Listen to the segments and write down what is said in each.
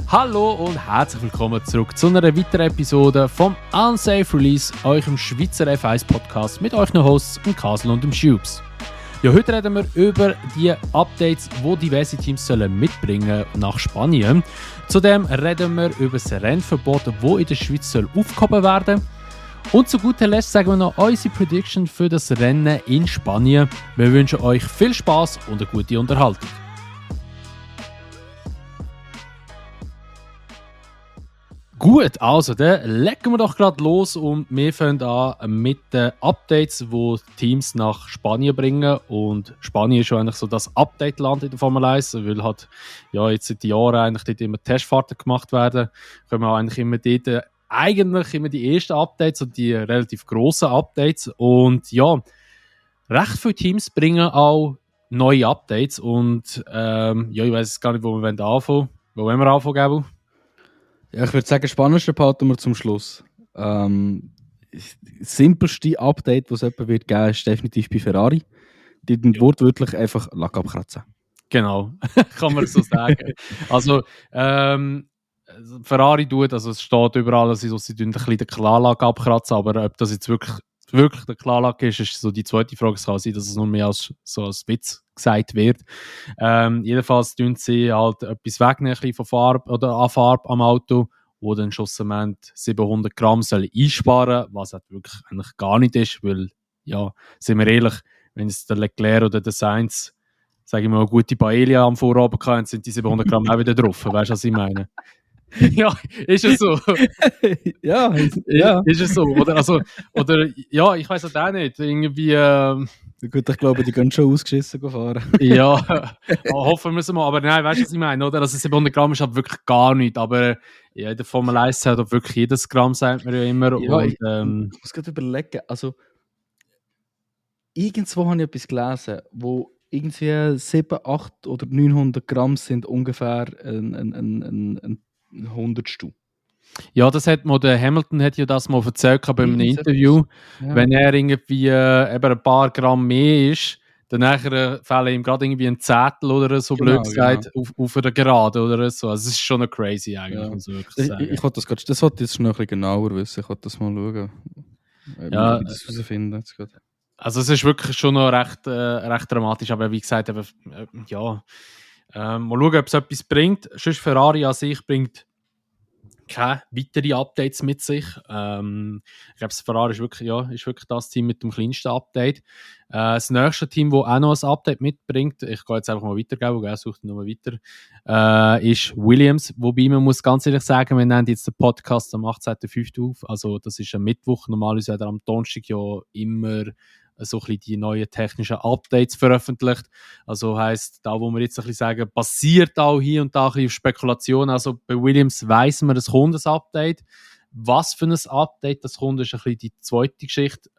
Hallo und herzlich willkommen zurück zu einer weiteren Episode vom Unsafe Release, eurem Schweizer F1-Podcast mit euren Hosts, dem Kasel und dem Schubes. Ja, heute reden wir über die Updates, die diverse Teams mitbringen nach Spanien. Zudem reden wir über das Rennverbot, das in der Schweiz aufgehoben werden soll. Und zu guter Letzt sagen wir noch unsere Prediction für das Rennen in Spanien. Wir wünschen euch viel Spaß und eine gute Unterhaltung. Gut, also dann legen wir doch gerade los und wir fangen an mit den Updates, die Teams nach Spanien bringen. Und Spanien ist schon eigentlich so das Update-Land in der Formel 1, weil halt ja, jetzt seit Jahren eigentlich dort immer Testfahrten gemacht werden. Können wir eigentlich immer dort eigentlich immer die ersten Updates und die relativ grossen Updates. Und ja, recht viele Teams bringen auch neue Updates. Und ja, ich weiß gar nicht, wo wir anfangen. Wo wollen wir anfangen, Gabel? Ja, ich würde sagen, das spannendste behalten wir zum Schluss. Das simpelste Update, das es jemand wird geben, ist definitiv bei Ferrari. Die den wortwörtlich einfach Lack abkratzen. Genau, kann man so sagen. Also, Ferrari tut, also es steht überall, dass sie ein bisschen den Klarlack abkratzen, aber ob das jetzt wirklich der Klarlack ist so die zweite Frage. Es kann sein, dass es nur mehr als Witz gesagt wird. Jedenfalls tun sie halt etwas wegnehmen, ein bisschen von Farbe oder an Farbe am Auto, wo dann schlussendlich 700 Gramm soll einsparen, was halt wirklich eigentlich gar nicht ist, weil, ja, sind wir ehrlich, wenn es der Leclerc oder der Sainz, sage ich mal, eine gute Paella am Vorabend hatten, sind die 700 Gramm auch wieder drauf. Weißt du, was ich meine? Ja, ist es so? ja. Ist es so? Oder ja, ich weiß halt auch nicht. Irgendwie. Gut, ich glaube, die können schon ausgeschissen fahren. Ja, hoffen wir es mal. Aber nein, weißt du, was ich meine? Oder? Also 700 Gramm ist halt wirklich gar nichts. Aber ja, in der Formel 1 hat halt wirklich jedes Gramm, sagt man ja immer. Ja, und, ich muss gerade überlegen. Also, irgendwo habe ich etwas gelesen, wo irgendwie 700, 800 oder 900 Gramm sind ungefähr ein Hundertstel. Ja, das hat mal der Hamilton hat ja das mal erzählt bei einem Interview. Ja. Wenn er irgendwie eben ein paar Gramm mehr ist, dann nachher fällt ihm gerade irgendwie ein Zettel oder so, blöd gesagt, auf einer Gerade oder so. Also es ist schon noch crazy eigentlich, muss ich wirklich sagen. Ich wollte das wollte jetzt noch ein bisschen genauer wissen. Ich wollte das mal schauen. Ja, wie das herausfinden. Also es ist wirklich schon noch recht dramatisch, aber wie gesagt, eben, ja, mal schauen, ob es etwas bringt. Sonst Ferrari an sich bringt keine weiteren Updates mit sich. Ich glaube, das Ferrari ist wirklich das Team mit dem kleinsten Update. Das nächste Team, das auch noch ein Update mitbringt, ich gehe jetzt einfach mal weitergeben, gell, suche noch mal weiter, ist Williams. Wobei man muss ganz ehrlich sagen, wir nehmen jetzt den Podcast am 18.05. auf. Also das ist am Mittwoch. Normalerweise wird am Donnerstag ja immer so ein bisschen die neuen technischen Updates veröffentlicht. Also heisst, da wo wir jetzt ein bisschen sagen, basiert auch hier und da ein bisschen auf Spekulation. Also bei Williams weiss man, es kommt ein Update. Was für ein Update das kommt, ist ein bisschen die zweite Geschichte.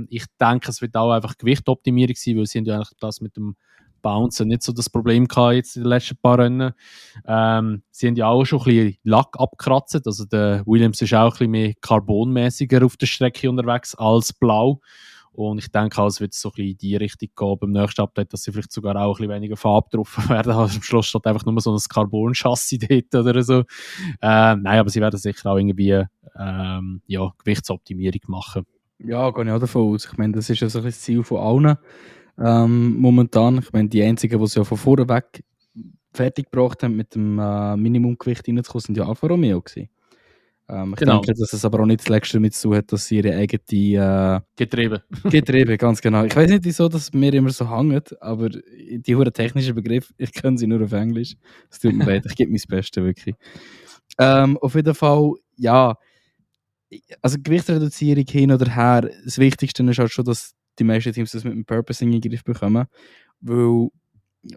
Ich denke, es wird auch einfach Gewichtoptimierung sein, weil sie haben ja eigentlich das mit dem Bouncen nicht so das Problem gehabt jetzt in den letzten paar Rennen. Sie haben ja auch schon ein bisschen Lack abgekratzt. Also der Williams ist auch ein bisschen mehr carbonmäßiger auf der Strecke unterwegs als blau. Und ich denke auch, es wird so ein bisschen in die Richtung gehen beim nächsten Update, dass sie vielleicht sogar auch ein bisschen weniger Farbe drauf werden. Also am Schluss steht einfach nur so ein Carbon-Chassis dort oder so. Nein, aber sie werden sicher auch irgendwie Gewichtsoptimierung machen. Ja, gehe ich auch davon aus. Ich meine, das ist ja so ein das Ziel von allen momentan. Ich meine, die einzigen, die es ja von vorne weg fertig gebracht haben, mit dem Minimumgewicht reinzukommen, sind ja Alfa Romeo gewesen. Ich denke, dass es aber auch nicht das Letzte damit zu tun hat, dass sie ihre eigene Getriebe, ganz genau. Ich weiß nicht, wieso das mir immer so hängt, aber die hohen technischen Begriffe, ich kenne sie nur auf Englisch. Es tut mir leid, ich gebe mein Bestes, wirklich. Auf jeden Fall, ja, also Gewichtsreduzierung hin oder her, das Wichtigste ist halt schon, dass die meisten Teams das mit dem Purpose in den Griff bekommen, weil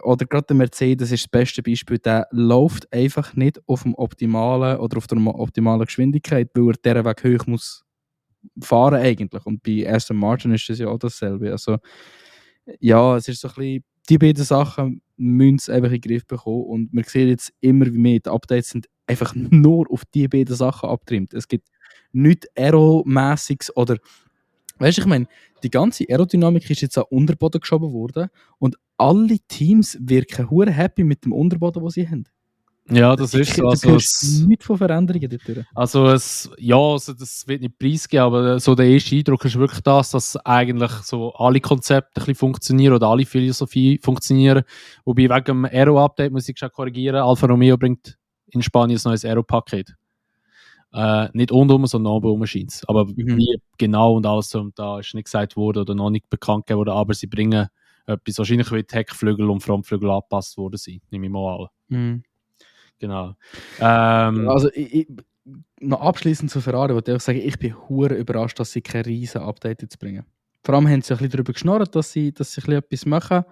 oder gerade der Mercedes ist das beste Beispiel, der läuft einfach nicht auf dem optimalen oder auf der optimalen Geschwindigkeit, weil er diesen Weg hoch muss fahren eigentlich. Und bei Aston Martin ist das ja auch dasselbe. Also ja, es ist so ein bisschen, die beiden Sachen müssen es einfach in den Griff bekommen und wir sehen jetzt immer wie mehr, die Updates sind einfach nur auf die beiden Sachen abgetrimmt. Es gibt nichts Aero-mässiges oder weißt du, ich meine, die ganze Aerodynamik ist jetzt an den Unterboden geschoben worden und alle Teams wirken hure happy mit dem Unterboden, den sie haben. Ja, das ist so. Du hörst nichts von Veränderungen dort. Also das wird nicht preisgeben, aber so der erste Eindruck ist wirklich das, dass eigentlich so alle Konzepte ein bisschen funktionieren oder alle Philosophie funktionieren. Wobei wegen dem Aero-Update muss ich schon korrigieren, Alfa Romeo bringt in Spanien ein neues Aero-Paket. Nicht rundum, sondern oben scheint es. Aber wie genau und alles so, und da ist nicht gesagt worden oder noch nicht bekannt gegeben worden, aber sie bringen etwas, wahrscheinlich wird Heckflügel und Frontflügel angepasst worden sein, nehme ich mal an. Genau. Also noch abschließend zu Ferrari, wollte ich auch sagen, ich bin hure überrascht, dass sie kein riesen Update jetzt bringen. Vor allem haben sie ein bisschen darüber geschnurrt, dass sie ein bisschen etwas machen.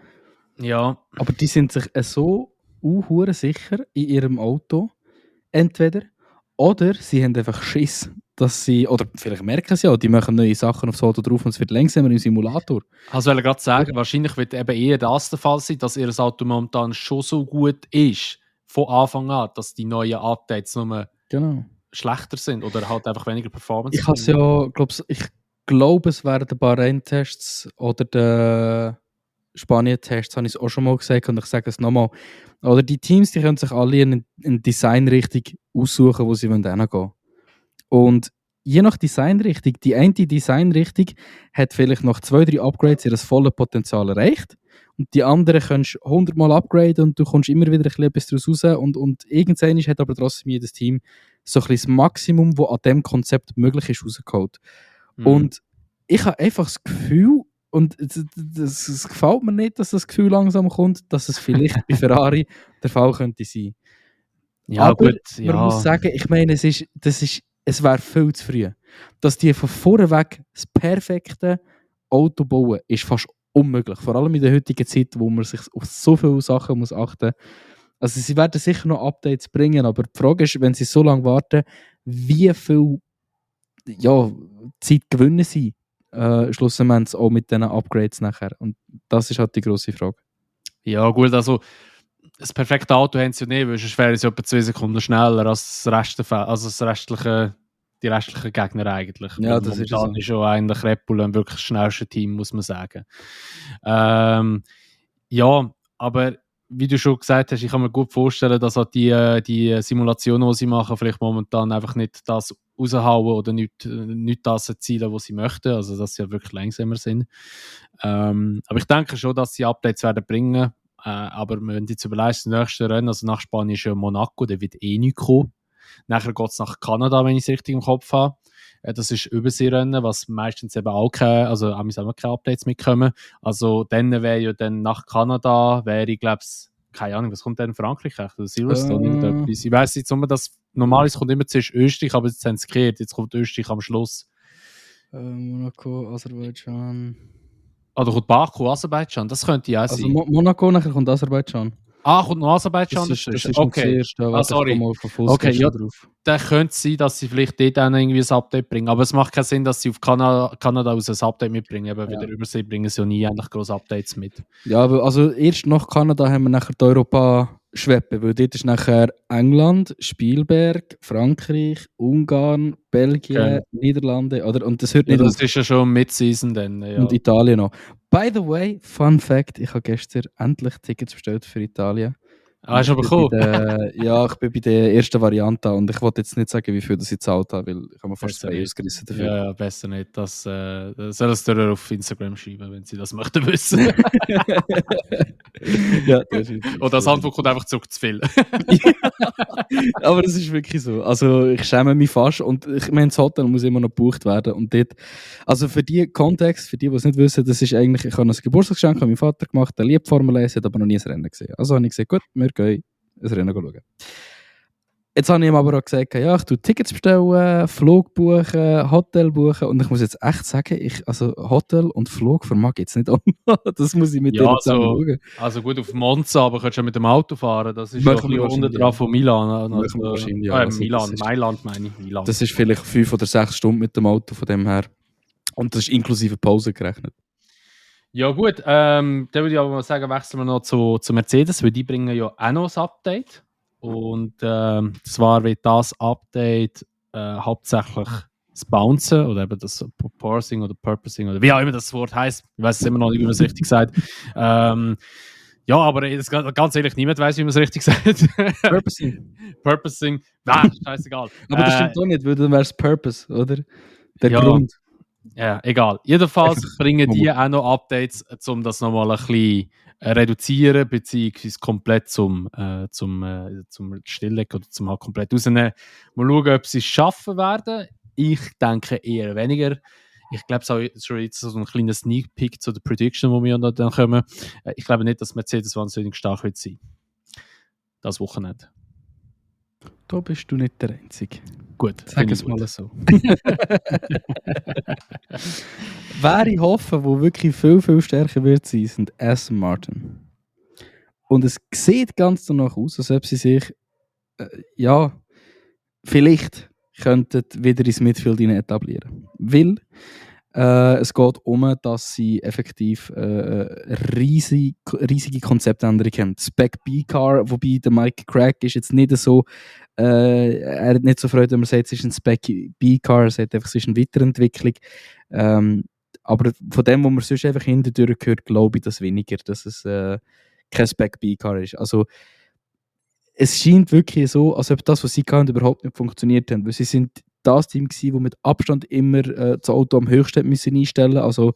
Ja. Aber die sind sich so hure sicher in ihrem Auto, entweder, oder sie haben einfach Schiss, dass sie, oder vielleicht merken sie auch, die machen neue Sachen aufs Auto drauf und es wird langsamer im Simulator. Also ich gerade sagen, wahrscheinlich wird eben eher das der Fall sein, dass ihr Auto momentan schon so gut ist, von Anfang an, dass die neuen Updates nur schlechter sind oder halt einfach weniger Performance. Ich habe ja, ich glaube, es wären ein paar Renntests oder der Spanien-Tests, habe ich es auch schon mal gesagt und ich sage es nochmal. Oder die Teams, die können sich alle in Designrichtung aussuchen, wo sie hingehen wollen. Und je nach Designrichtung, die eine Designrichtung hat vielleicht nach 2-3 Upgrades ihr volles Potenzial erreicht. Und die anderen kannst du 100-mal upgraden und du kommst immer wieder etwas daraus raus. Und irgendwann hat aber trotzdem jedes Team so ein bisschen das Maximum, was an diesem Konzept möglich ist, rausgeholt. Und ich habe einfach das Gefühl, und es gefällt mir nicht, dass das Gefühl langsam kommt, dass es vielleicht bei Ferrari der Fall könnte sein. Ja, aber gut, ja. Man muss sagen, ich meine, es wäre viel zu früh. Dass die von vorne weg das perfekte Auto bauen, ist fast unmöglich. Vor allem in der heutigen Zeit, wo man sich auf so viele Sachen muss achten muss. Also sie werden sicher noch Updates bringen, aber die Frage ist, wenn sie so lange warten, wie viel Zeit gewinnen sie schlussendlich auch mit diesen Upgrades nachher. Und das ist halt die grosse Frage. Ja gut, also das perfekte Auto haben sie ja nicht, weil sonst wäre es etwa 2 Sekunden schneller als die restlichen Gegner eigentlich. Ja, das ist so. Ist schon eigentlich Red Bull ein wirklich schnellstes Team, muss man sagen. Ja, aber wie du schon gesagt hast, ich kann mir gut vorstellen, dass auch die Simulationen, die sie machen, vielleicht momentan einfach nicht das raushauen oder nicht das erzielen, was sie möchten, also dass sie ja wirklich langsamer sind. Aber ich denke schon, dass sie Updates werden bringen. Aber wenn du jetzt überlegst, das nächste Rennen, also nach Spanien ist ja Monaco, der wird eh nicht kommen. Nachher geht es nach Kanada, wenn ich es richtig im Kopf habe. Das ist Überseerennen, was meistens eben auch keine Updates mitkommen. Also dann wäre ja dann nach Kanada, ich glaube, keine Ahnung, was kommt denn in Frankreich? Oder Silverstone? Ich weiss jetzt nur, dass normalerweise kommt immer zuerst Österreich, aber jetzt haben sie es gekehrt. Jetzt kommt Österreich am Schluss. Monaco, Aserbaidschan. Oder kommt Baku, Aserbaidschan? Das könnte ja auch sein. Also Monaco, nachher kommt Aserbaidschan. Kommt noch Aserbaidschan? Das ist okay. Sorry. Okay, ja, dann könnte es sein, dass sie vielleicht dort dann irgendwie ein Update bringen. Aber es macht keinen Sinn, dass sie auf Kanada aus ein Update mitbringen. Aber wieder Übersee bringen sie ja nie eigentlich grosse Updates mit. Ja, aber also erst nach Kanada haben wir nachher die Europa schweppen, weil dort ist nachher England, Spielberg, Frankreich, Ungarn, Belgien, Niederlande, oder? Und das hört nicht auf. Das ist ja schon Mid-Season dann. Ja. Und Italien noch. By the way, Fun Fact, ich habe gestern endlich Tickets bestellt für Italien. Hast du aber bekommen? Ja, ich bin bei der ersten Variante und ich wollte jetzt nicht sagen, wie viel das ich gezahlt habe, weil ich habe mir fast 2 Euros gerissen dafür. Ja, besser nicht. Das soll es dir auf Instagram schreiben, wenn sie das möchten wissen. Ja, definitiv. Oder das Antwort kommt einfach zurück zu viel. Aber das ist wirklich so. Also ich schäme mich fast und ich meine, das Hotel muss immer noch gebucht werden und dort, also für die Kontext, für die es nicht wissen, das ist eigentlich, ich habe ein Geburtstagsgeschenk an meinen Vater gemacht, der liebt Formel 1, hat aber noch nie ein Rennen gesehen. Also habe ich gesagt, gut, wir gehen ein Rennen schauen. Jetzt habe ich ihm aber auch gesagt, ja, ich tue Tickets bestellen, Flug buchen, Hotel buchen und ich muss jetzt echt sagen, also Hotel und Flug vermag ich jetzt nicht an. Das muss ich mit dir zusammen schauen. Also gut, auf Monza, aber kannst du ja mit dem Auto fahren, das ist schon unten dran von Milan. Mailand meine ich. Milan. Das ist vielleicht 5 oder 6 Stunden mit dem Auto von dem her. Und das ist inklusive Pause gerechnet. Ja gut, dann würde ich aber mal sagen, wechseln wir noch zu Mercedes, weil die bringen ja auch noch ein Update. Und zwar wird das Update hauptsächlich das Bouncen oder eben das Parsing oder Purposing oder wie auch immer das Wort heisst. Ich weiß es immer noch nicht, wie man es richtig sagt. Ja, aber ganz ehrlich, niemand weiß, wie man es richtig sagt. Purposing. Purposing. Scheißegal. Aber das stimmt doch nicht, weil dann wäre es Purpose, oder? Der ja. Grund. Ja, egal. Jedenfalls Einfach bringen die nochmal. auch noch Updates, um das nochmal ein bisschen reduzieren, beziehungsweise komplett zum Stilllegen oder zum halt komplett rausnehmen. Mal schauen, ob sie es schaffen werden. Ich denke eher weniger. Ich glaube, es ist schon jetzt so ein kleiner Sneak Peek zu der Prediction, wo wir dann kommen. Ich glaube nicht, dass Mercedes wahnsinnig stark wird sein. Das Wochenende. Da bist du nicht der Einzige. Gut, sag es mal so. Wer ich hoffe, wo wirklich viel, viel stärker wird sein, sind Aston Martin. Und es sieht ganz danach aus, als ob sie sich vielleicht könnten wieder ins Midfield etablieren. Weil es geht um, dass sie effektiv riesige Konzeptänderung haben. Spec B-Car, wobei der Mike Crack ist jetzt nicht so, er hat nicht so Freude, wenn man sagt, es ist ein Spec B-Car, er sagt einfach, es ist eine Weiterentwicklung. Aber von dem, was man sonst einfach hinterdurch hört, glaube ich das weniger, dass es kein Spec B-Car ist. Also es scheint wirklich so, als ob das, was sie können, überhaupt nicht funktioniert hat, weil sie sind das Team gewesen, das mit Abstand immer das Auto am höchsten müssen einstellen. Also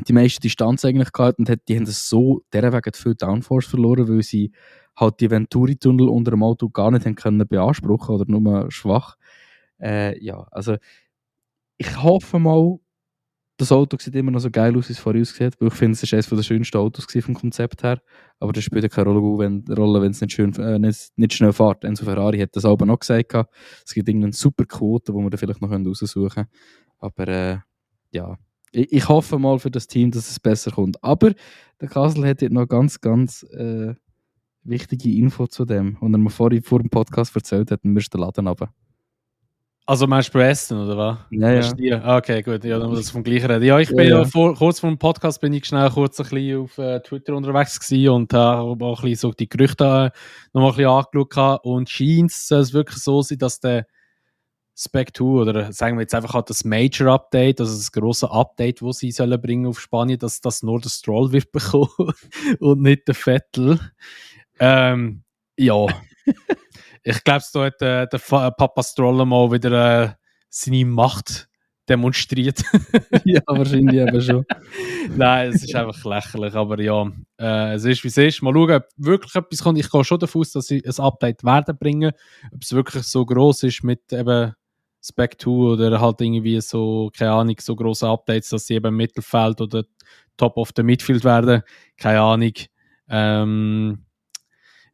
die meiste Distanz eigentlich gehabt und die haben das so dieser Wegen viel Downforce verloren, weil sie halt die Venturi-Tunnel unter dem Auto gar nicht haben können beanspruchen oder nur schwach. Also ich hoffe mal, das Auto sieht immer noch so geil aus, wie es vorher aussieht, weil ich finde, es ist eines der schönsten Autos vom Konzept her. Aber das spielt ja keine Rolle, wenn es nicht schnell fährt. Enzo Ferrari hat das aber noch gesagt. Es gibt irgendeine super Quote, die wir da vielleicht noch raussuchen können. Aber ich hoffe mal für das Team, dass es besser kommt. Aber der Kassel hat noch ganz, ganz wichtige Info zu dem. Und er mir vor dem Podcast erzählt hat, dann müsst ihr den Laden runter. Also meinst du bei Essen, oder was? Ja. Okay, gut, ja, dann muss das vom Gleichen reden. Ja, ich bin kurz vor dem Podcast bin ich schnell kurz ein bisschen auf Twitter unterwegs gewesen und habe auch ein bisschen so die Gerüchte noch mal ein bisschen angeschaut. Und scheint es wirklich so sein, dass der Spec 2 oder sagen wir jetzt einfach halt das Major Update, also das grosse Update, das sie sollen bringen auf Spanien, dass das nur der Stroll wird bekommen und nicht der Vettel. Ja. Ich glaube, da hat der Papa Stroll mal wieder seine Macht demonstriert. Ja, wahrscheinlich eben schon. Nein, es ist einfach lächerlich, aber ja, es ist wie es ist. Mal schauen, ob wirklich etwas kommt. Ich gehe schon davon aus, dass sie ein Update werden bringen. Ob es wirklich so gross ist mit eben Spec 2 oder halt irgendwie so, keine Ahnung, so grosse Updates, dass sie eben im Mittelfeld oder Top of the Midfield werden. Keine Ahnung.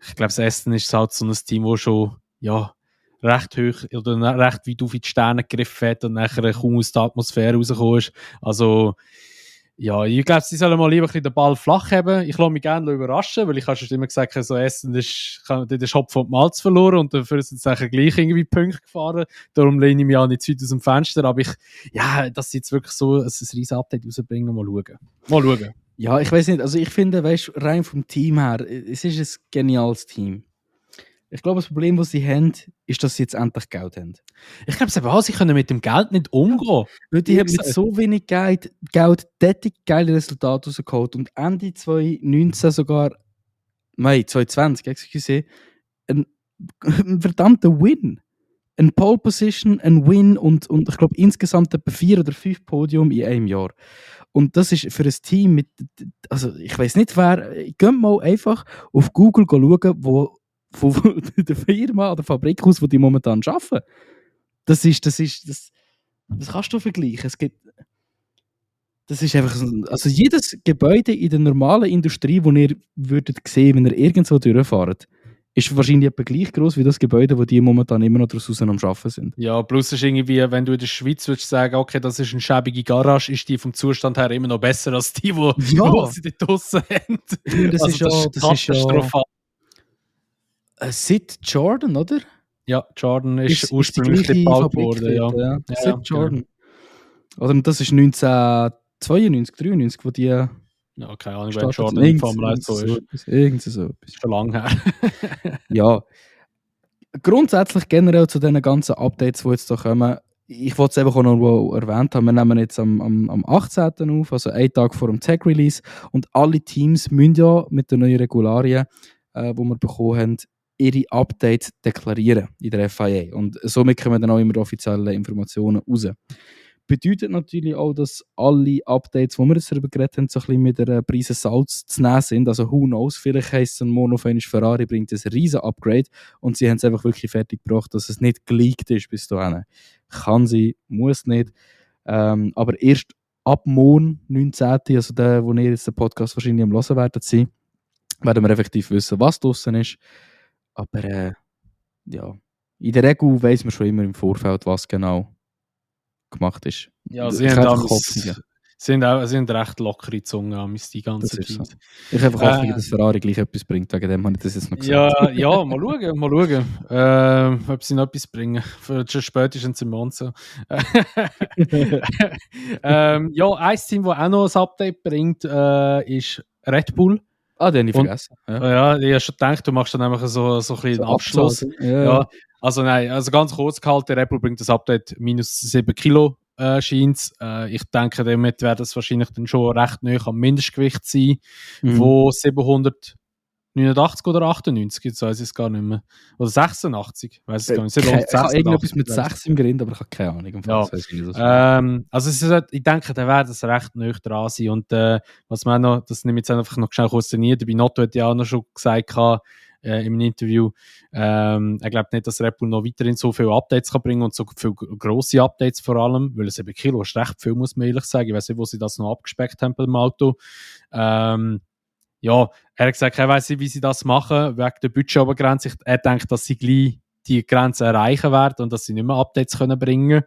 Ich glaube, das Aston ist halt so ein Team, das schon recht hoch oder recht weit auf die Sterne gegriffen hat und nachher kaum aus der Atmosphäre rausgekommen ist. Also, ja, ich glaube, sie sollen mal lieber ein bisschen den Ball flach haben. Ich lasse mich gerne überraschen, weil ich habe schon immer gesagt, so Aston ist den Schopf und Malz verloren und dafür sind sie gleich irgendwie Punkte gefahren. Darum lehne ich mich auch nicht zu weit aus dem Fenster. Aber dass sie jetzt wirklich so ein riesen Update rausbringen, mal schauen. Ja, ich weiß nicht. Also ich finde, weißt, rein vom Team her, es ist ein geniales Team. Ich glaube, das Problem, das sie haben, ist, dass sie jetzt endlich Geld haben. Ich glaube, sie können mit dem Geld nicht umgehen. Weil die haben mit so wenig Geld tätig geile Resultate rausgeholt. Und Ende 2019 sogar, 2020, excuse, ein verdammter Win. Ein Pole Position, ein Win und ich glaube insgesamt etwa 4 oder 5 Podium in einem Jahr. Und das ist für ein Team mit, also ich weiß nicht wer, geht mal einfach auf Google schauen, wo von der Firma oder Fabrik aus, wo die momentan arbeiten. Das kannst du vergleichen. Das ist einfach, also jedes Gebäude in der normalen Industrie, das ihr würdet sehen, wenn ihr irgendwo durchfahrt, ist wahrscheinlich etwa gleich groß wie das Gebäude, wo die momentan immer noch draussen am Arbeiten sind. Ja, plus ist irgendwie, wenn du in der Schweiz würdest sagen, okay, das ist eine schäbige Garage, ist die vom Zustand her immer noch besser als die, wo sie dort draussen haben. Das ist katastrophal. Sid Jordan, oder? Ja, Jordan ist ursprünglich gebaut worden. Ja. Sid Jordan. Oder das ist 1992, 93, wo die... Ja, keine Ahnung, wenn Jordan in Formel 1 so ist. Irgend so etwas. Schon lange her. Ja. Grundsätzlich generell zu diesen ganzen Updates, die jetzt da kommen, ich wollte es einfach auch noch erwähnt haben, wir nehmen jetzt am 18. auf, also einen Tag vor dem Tag-Release, und alle Teams müssen ja mit den neuen Regularien, die wir bekommen haben, ihre Updates deklarieren in der FIA, und somit kommen dann auch immer offizielle Informationen raus. Bedeutet natürlich auch, dass alle Updates, die wir jetzt darüber geredet haben, so ein bisschen mit der Prise Salz zu nehmen sind. Also who knows, vielleicht heisst es ein monofonisch Ferrari bringt ein riesen Upgrade und sie haben es einfach wirklich fertig gebracht, dass es nicht geleakt ist bis dahin. Kann sein, muss nicht. Aber erst ab morgen, 19., also der, wo ihr jetzt den Podcast wahrscheinlich am Hören werdet sein, werden wir effektiv wissen, was draussen ist. Aber ja, in der Regel weiss man schon immer im Vorfeld, was genau gemacht ist. Ja, Ich sie haben einfach damals, Hoffnung. sie haben recht lockere Zungen, die Das ganzen ist so. Teams. Ich habe einfach Hoffnung, dass Ferrari gleich etwas bringt. Wegen dem habe ich das jetzt noch gesagt. Ja, mal schauen, ob sie noch etwas bringen. Für spätestens im Monza. Ja, ein Team, das auch noch ein Update bringt, ist Red Bull. Den habe ich Und- vergessen. Ja. Ja, ich habe schon gedacht, du machst dann einfach so ein bisschen einen Abschluss. Ja. Ja, also nein, also ganz kurz gehalten, Red Bull bringt das Update minus 7 Kilo scheint. Ich denke, damit wird es wahrscheinlich dann schon recht nahe am Mindestgewicht sein, wo 789 oder 98, jetzt weiß ich es gar nicht mehr. Oder 86, weiß ich gar nicht. Ich habe 786, irgendetwas mit 6 im Grind, aber ich habe keine Ahnung. Ja. Also es ist, ich denke, da wird es recht nahe dran sein. Und was man noch, das nehme ich jetzt einfach noch schnell kurz trainiert, bei Notto hat ja auch noch schon gesagt, im Interview, er glaubt nicht, dass Red Bull noch weiterhin so viele Updates kann bringen und so viele grosse Updates vor allem, weil es eben Kilo ist recht viel, muss man ehrlich sagen. Ich weiß nicht, wo sie das noch abgespeckt haben beim Auto. Ja, er hat gesagt, er weiss nicht, wie sie das machen, wegen der Budgetobergrenze. Er denkt, dass sie gleich die Grenze erreichen werden und dass sie nicht mehr Updates können bringen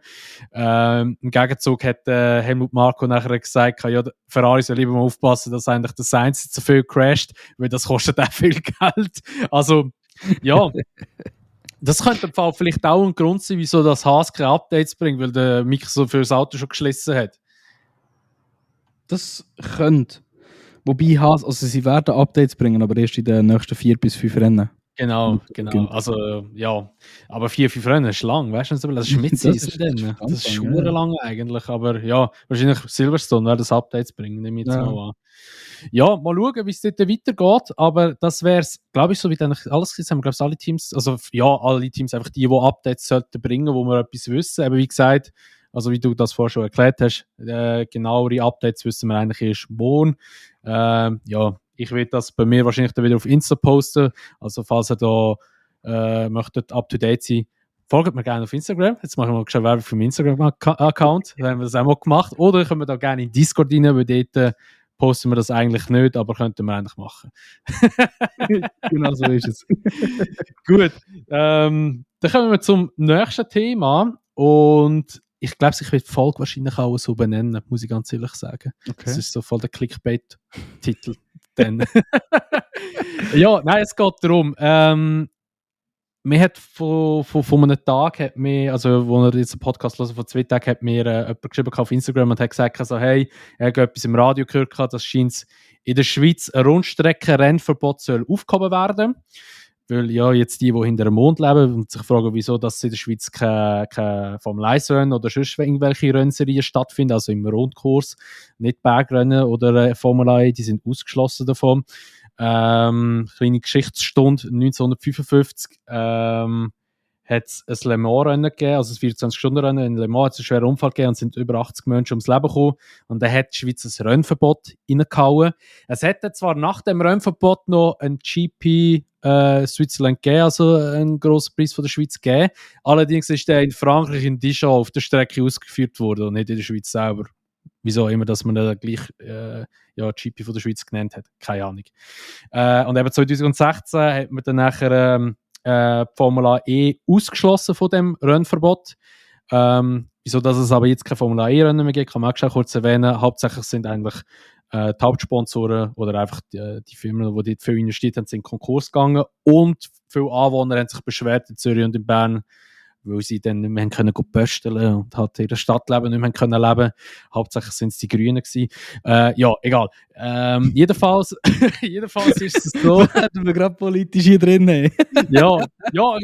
können. Im Gegenzug hat Helmut Marko nachher gesagt, ja, Ferrari soll lieber mal aufpassen, dass eigentlich der Sainz zu viel crasht, weil das kostet auch viel Geld. Also, ja, das könnte im Fall vielleicht auch ein Grund sein, wieso das Haas keine Updates bringt, weil der Microsoft für das Auto schon geschlossen hat. Das könnte. Wobei Haas, also sie werden Updates bringen, aber erst in den nächsten 4 bis 5 Rennen. Genau. Also, ja. Aber 4-5 Rennen ist lang, weißt du? Das ist Mid-Season. Das ist schon lang eigentlich. Aber ja, wahrscheinlich Silverstone wird das Updates bringen, nehme ich jetzt mal an. Ja, mal schauen, wie es dort weitergeht. Aber das wäre es, glaube ich, so wie dann alles gesagt haben. Glaube ich, alle Teams, also ja, alle Teams einfach die Updates sollten bringen, wo wir etwas wissen. Aber wie gesagt, also wie du das vorher schon erklärt hast, genauere Updates wissen wir eigentlich erst morgen. Ja, ich werde das bei mir wahrscheinlich dann wieder auf Insta posten. Also falls ihr da möchtet up-to-date sein, folgt mir gerne auf Instagram. Jetzt machen wir schon Werbung für meinen Instagram-Account. Da haben wir das auch mal gemacht. Oder können wir da gerne in Discord rein, weil dort posten wir das eigentlich nicht, aber könnten wir eigentlich machen. Genau so ist es. Gut, dann kommen wir zum nächsten Thema. Und ich glaube, ich werde die Folge wahrscheinlich auch so benennen, muss ich ganz ehrlich sagen. Okay. Das ist so voll der Clickbait-Titel. Ja, nein, es geht darum. Mir hat von einem Tag, also wo er jetzt einen Podcast hört, vor 2 Tagen, hat mir jemand geschrieben auf Instagram und hat gesagt, also, hey, er hat etwas im Radio gehört, dass scheint in der Schweiz ein Rundstreckenrennverbot soll aufgehoben werden. Weil ja jetzt die hinter dem Mond leben und sich fragen, wieso dass in der Schweiz keine Formel 1 Rennen oder sonst irgendwelche Rennserien stattfinden, also im Rundkurs, nicht Bergrennen oder Formel 1, die sind ausgeschlossen davon. Kleine Geschichtsstunde, 1955 hat es ein Le Mans-Rennen gegeben, also ein 24-Stunden-Rennen. In Le Mans hat es einen schweren Unfall gegeben und sind über 80 Menschen ums Leben gekommen. Und dann hat die Schweiz ein Rennverbot reingehauen. Es hätte zwar nach dem Rennverbot noch ein GP Switzerland gegeben, also einen grossen Preis von der Schweiz gegeben. Allerdings ist der in Frankreich in Dijon auf der Strecke ausgeführt worden und nicht in der Schweiz selber. Wieso immer, dass man da gleich GP von der Schweiz genannt hat. Keine Ahnung. Und eben 2016 hat man dann nachher Formula E ausgeschlossen von dem Rennverbot. Wieso, dass es aber jetzt keine Formula E-Rennen mehr gibt, kann man auch schon kurz erwähnen. Hauptsächlich sind eigentlich die Hauptsponsoren oder einfach die Firmen, die dort viel investiert haben, sind in Konkurs gegangen. Und viele Anwohner haben sich beschwert in Zürich und in Bern, weil sie dann nicht mehr können pösteln und halt in der Stadtleben nicht mehr können leben. Hauptsächlich sind es die Grünen gewesen. Ja, egal. Jedenfalls ist es so. Hätten wir gerade politisch hier drin. ja,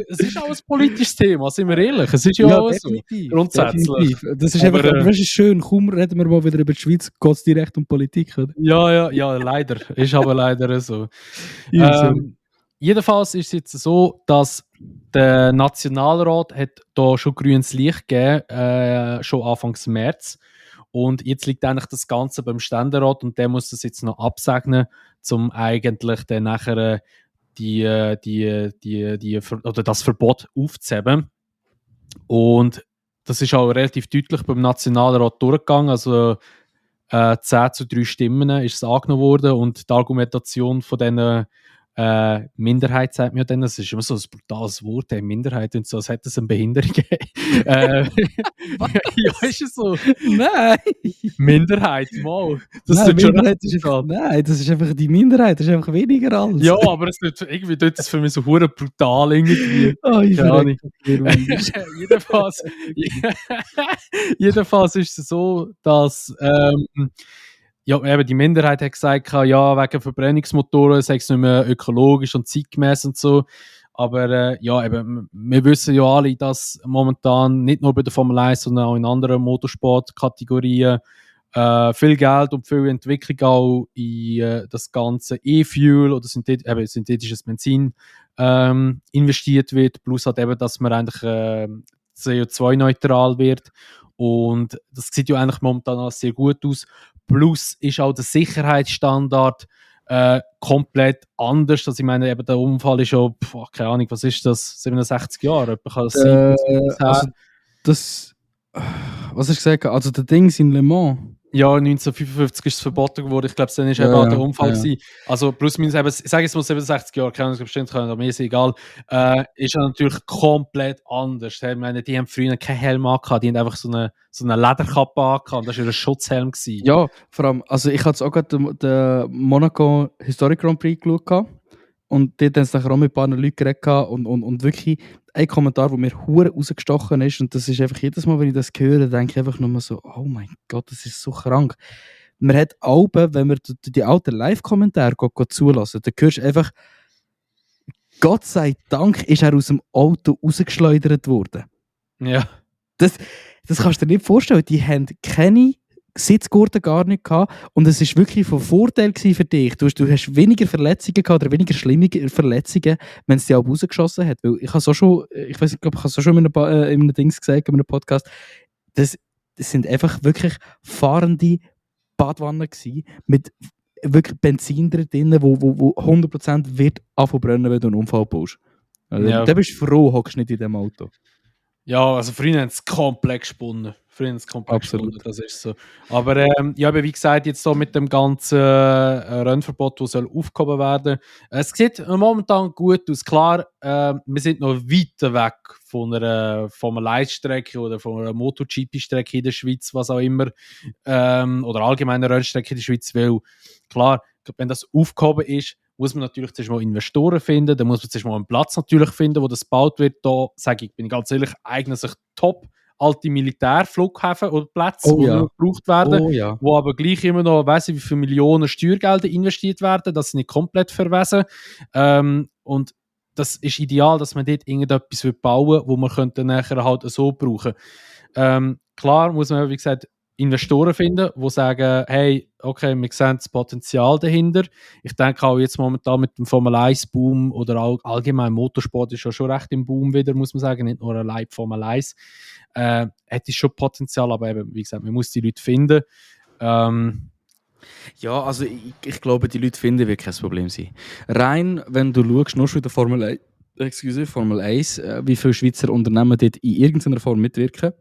es ist auch ein politisches Thema, sind wir ehrlich. Es ist ja auch so. Grundsätzlich. Definitiv. Das ist Aber, einfach, aber das ist schön. Kaum reden wir mal wieder über die Schweiz, geht es direkt um Politik, oder? Ja, leider. Ist aber leider so. Ja, Jedenfalls ist es jetzt so, dass der Nationalrat hat da schon grünes Licht gegeben, schon Anfang März. Und jetzt liegt eigentlich das Ganze beim Ständerat und der muss das jetzt noch absegnen, um eigentlich dann nachher oder das Verbot aufzuheben. Und das ist auch relativ deutlich beim Nationalrat durchgegangen. Also 10-3 Stimmen ist es angenommen worden und die Argumentation von diesen Minderheit sagt mir dann, das ist immer so ein brutales Wort, Minderheit und so, als hätte es eine Behinderung. Ja, ist es so? Nein! Minderheit, wow. Das nein, das ist einfach die Minderheit, das ist einfach weniger als. Ja, aber irgendwie tut das für mich so hure brutal irgendwie. Oh, ich Keine jedenfalls ist es so, dass ja, eben die Minderheit hat gesagt, ja, wegen Verbrennungsmotoren sei es nicht mehr ökologisch und zeitgemäß und so. Aber ja, eben, wir wissen ja alle, dass momentan nicht nur bei der Formel 1, sondern auch in anderen Motorsportkategorien viel Geld und viel Entwicklung auch in das ganze E-Fuel oder synthetisches Benzin investiert wird. Plus halt eben, dass man eigentlich CO2-neutral wird. Und das sieht ja eigentlich momentan alles sehr gut aus. Plus ist auch der Sicherheitsstandard komplett anders. Also ich meine, eben der Unfall ist schon, keine Ahnung, was ist das, 67 Jahre? Kann das sein? Was hast du gesagt? Also der Dings in Le Mans? Ja, 1955 ist es verboten geworden. Ich glaube, dann ist eben auch der Unfall gewesen. Also plus minus eben, ich sage jetzt mal 67 Jahre, keine Ahnung, bestimmt können, aber mir ist egal. Ist ja natürlich komplett anders. Ich meine, die haben früher keinen Helm angehabt, die haben einfach so eine Lederkappe angehabt und das war ein Schutzhelm gewesen. Ja, vor allem, also ich hatte es auch gerade den Monaco Historic Grand Prix geschaut und dort haben sie nachher auch mit ein paar Leuten geredet und wirklich ein Kommentar, der mir hure rausgestochen ist und das ist einfach jedes Mal, wenn ich das höre, denke ich einfach nur so, oh mein Gott, das ist so krank. Man hat Alben, wenn man die alten Live-Kommentare zulassen, dann hörst du einfach, Gott sei Dank ist er aus dem Auto rausgeschleudert worden. Ja. Das kannst du dir nicht vorstellen, die haben keine Sitzgurte gar nicht gehabt und es war wirklich von Vorteil für dich. Du hast weniger Verletzungen gehabt oder weniger schlimme Verletzungen, wenn es dich auch rausgeschossen hat. Weil ich habe so schon, ich weiß nicht, ich habe es schon in einem Dings gesagt, in einem Podcast, das sind einfach wirklich fahrende Badwannen gewesen, mit wirklich Benzin drin, wo 100% wird anfangen, wenn du einen Unfall baust. Also, ja. Da bist du froh, hockst nicht in dem Auto. Ja, also früher haben sie komplett gesponnen. Absolut. Das ist so. Aber ja, wie gesagt, jetzt so mit dem ganzen Rennverbot, das soll aufgehoben werden. Es sieht momentan gut aus. Klar, wir sind noch weit weg von einer Formel-1-Strecke oder von einer MotoGP-Strecke in der Schweiz, was auch immer. Oder allgemeine Rennstrecke in der Schweiz, weil klar, wenn das aufgehoben ist, muss man natürlich zuerst mal Investoren finden, dann muss man zuerst mal einen Platz natürlich finden, wo das gebaut wird. Da sage ich, bin ich ganz ehrlich, eignen sich top alte Militärflughäfen oder Plätze, die nur gebraucht werden, wo aber gleich immer noch, weiss ich, wie viele Millionen Steuergelder investiert werden, dass sie nicht komplett verwesen. Und das ist ideal, dass man dort irgendetwas bauen will, wo man könnte nachher halt so brauchen. Klar muss man, wie gesagt, Investoren finden, die sagen, hey, okay, wir sehen das Potenzial dahinter. Ich denke auch jetzt momentan mit dem Formel-1-Boom oder allgemein Motorsport ist ja schon recht im Boom wieder, muss man sagen, nicht nur allein Formel 1. Hat es schon Potenzial, aber eben, wie gesagt, man muss die Leute finden. Ja, also ich glaube, die Leute finden wird kein Problem sein. Rein, wenn du schaust, nur schon in der Formel 1, wie viele Schweizer Unternehmen dort in irgendeiner Form mitwirken,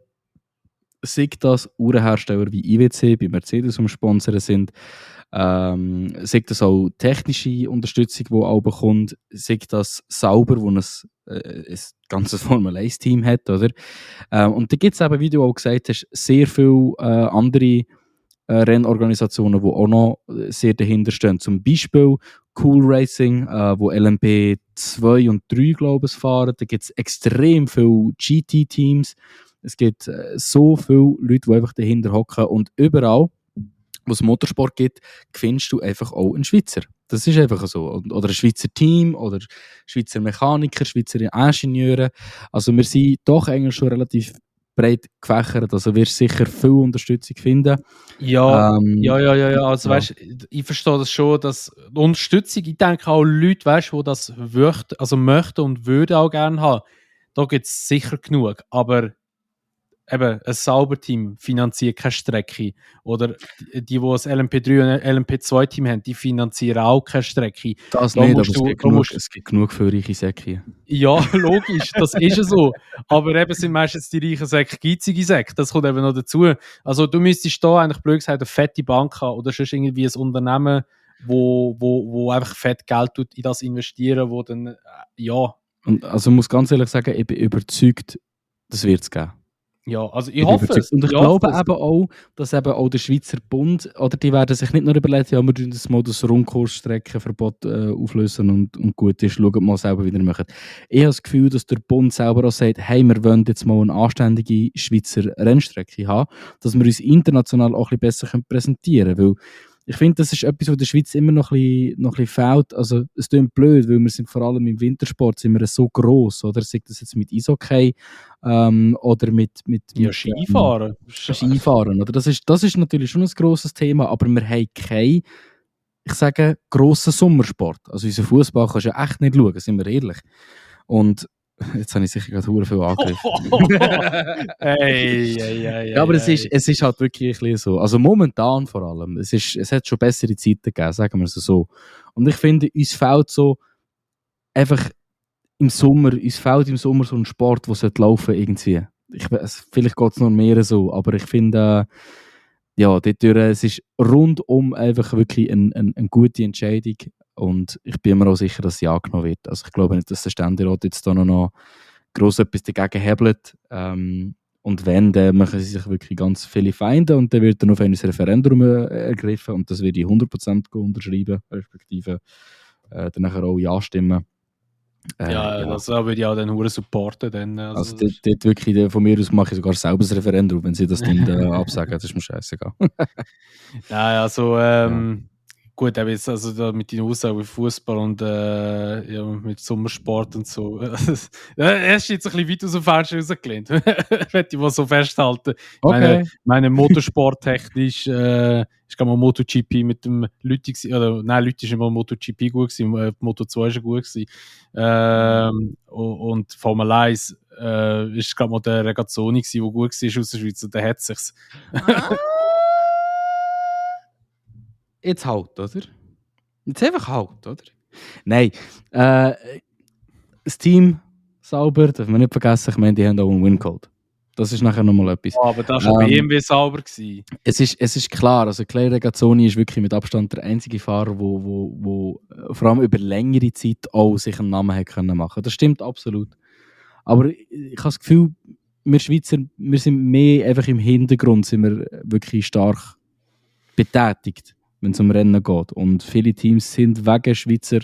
sei das Uhrenhersteller wie IWC, bei Mercedes Sponsoren sind, sei das auch technische Unterstützung, die auch bekommt, sei das Sauber, wo ein ganzes Formel-1-Team hat, oder? Und da gibt es eben, wie du auch gesagt hast, sehr viele andere Rennorganisationen, die auch noch sehr dahinter stehen. Zum Beispiel Cool Racing, wo LMP 2 und 3, glaube ich, fahren. Da gibt es extrem viele GT-Teams. Es gibt so viele Leute, die einfach dahinter hocken. Und überall, wo es Motorsport gibt, findest du einfach auch einen Schweizer. Das ist einfach so. Oder ein Schweizer Team, oder Schweizer Mechaniker, Schweizer Ingenieure. Also wir sind doch eigentlich schon relativ breit gefächert. Also wirst sicher viel Unterstützung finden. Ja. Also weißt, ich verstehe das schon, dass die Unterstützung, ich denke auch Leute, weißt, die das möchten und würden auch gerne haben, da gibt es sicher genug. Aber eben, ein Sauberteam finanziert keine Strecke. Oder die ein LMP3 und ein LMP2-Team haben, die finanzieren auch keine Strecke. Das da nicht, aber es gibt genug für reiche Säcke. Ja, logisch, das ist ja so. Aber eben sind meistens die reichen Säcke geizige Säcke. Das kommt eben noch dazu. Also du müsstest da eigentlich blöd gesagt eine fette Bank haben oder sonst irgendwie ein Unternehmen, wo einfach fett Geld tut in das investieren, wo dann, ja. Und also ich muss ganz ehrlich sagen, ich bin überzeugt, das wird es geben. Ja, also ich hoffe es. Und ich glaube eben auch, dass eben auch der Schweizer Bund, oder die werden sich nicht nur überlegen, ja, wir tun das mal das Rundkursstreckenverbot auflösen und gut ist, schauen mal selber, wie wir machen. Ich habe das Gefühl, dass der Bund selber auch sagt, hey, wir wollen jetzt mal eine anständige Schweizer Rennstrecke haben, dass wir uns international auch ein bisschen besser präsentieren können, weil ich finde, das ist etwas, was der Schweiz immer noch ein bisschen fehlt. Also, es klingt blöd, weil wir sind vor allem im Wintersport sind wir so gross, oder? Sei das jetzt mit Eishockey oder mit Skifahren. Skifahren, oder? Das ist natürlich schon ein grosses Thema, aber wir haben keinen, ich sage, grossen Sommersport. Also, unser Fußball kannst du ja echt nicht schauen, sind wir ehrlich. Und jetzt habe ich sicher gerade verdammt viel angegriffen. Hey. Ja, aber es ist halt wirklich ein bisschen so. Also momentan vor allem. Es hat schon bessere Zeiten gegeben, sagen wir es so. Und ich finde, uns fehlt so einfach uns fehlt im Sommer so ein Sport, der laufen irgendwie. Vielleicht geht es noch mehr so, aber ich finde, es ist rundum einfach wirklich eine gute Entscheidung. Und ich bin mir auch sicher, dass sie angenommen wird. Also ich glaube nicht, dass der Ständerat jetzt da noch gross etwas dagegen hebelt. Und wenn, dann machen sie sich wirklich ganz viele Feinde und dann wird dann auf ein Referendum ergriffen und das würde ich 100% unterschreiben, respektive dann nachher auch ja stimmen. Das würde ich auch dann hure supporten. Dann, also dort wirklich, von mir aus mache ich sogar selber das Referendum, wenn sie das dann absagen, das ist mir scheißegal. Gut, also da mit den Aussagen wie Fußball und mit Sommersport und so. Er ist jetzt ein bisschen weit aus dem Fenster rausgelehnt. Möchte ich mal so festhalten. Okay. Meine Motorsporttechnisch ist gerade mal MotoGP mit dem Lütti oder nein, Lütti ist immer MotoGP gut gewesen, Moto2 ist gut gewesen. Und Formel 1 ist gerade mal der Regazzoni gewesen, der gut war aus der Schweiz und der hat sich's. Jetzt halt, oder? Jetzt einfach halt, oder? Nein. Das Team sauber, darf man nicht vergessen, ich meine, die haben auch einen Win-Code. Das ist nachher nochmal etwas. Ja, aber das war bei BMW sauber gewesen. Es ist klar, also Claire Regazzoni ist wirklich mit Abstand der einzige Fahrer, wo vor allem über längere Zeit auch sich einen Namen hat können machen. Das stimmt absolut. Aber ich habe das Gefühl, wir Schweizer, wir sind mehr einfach im Hintergrund, sind wir wirklich stark betätigt, wenn es um Rennen geht. Und viele Teams sind wegen Schweizer,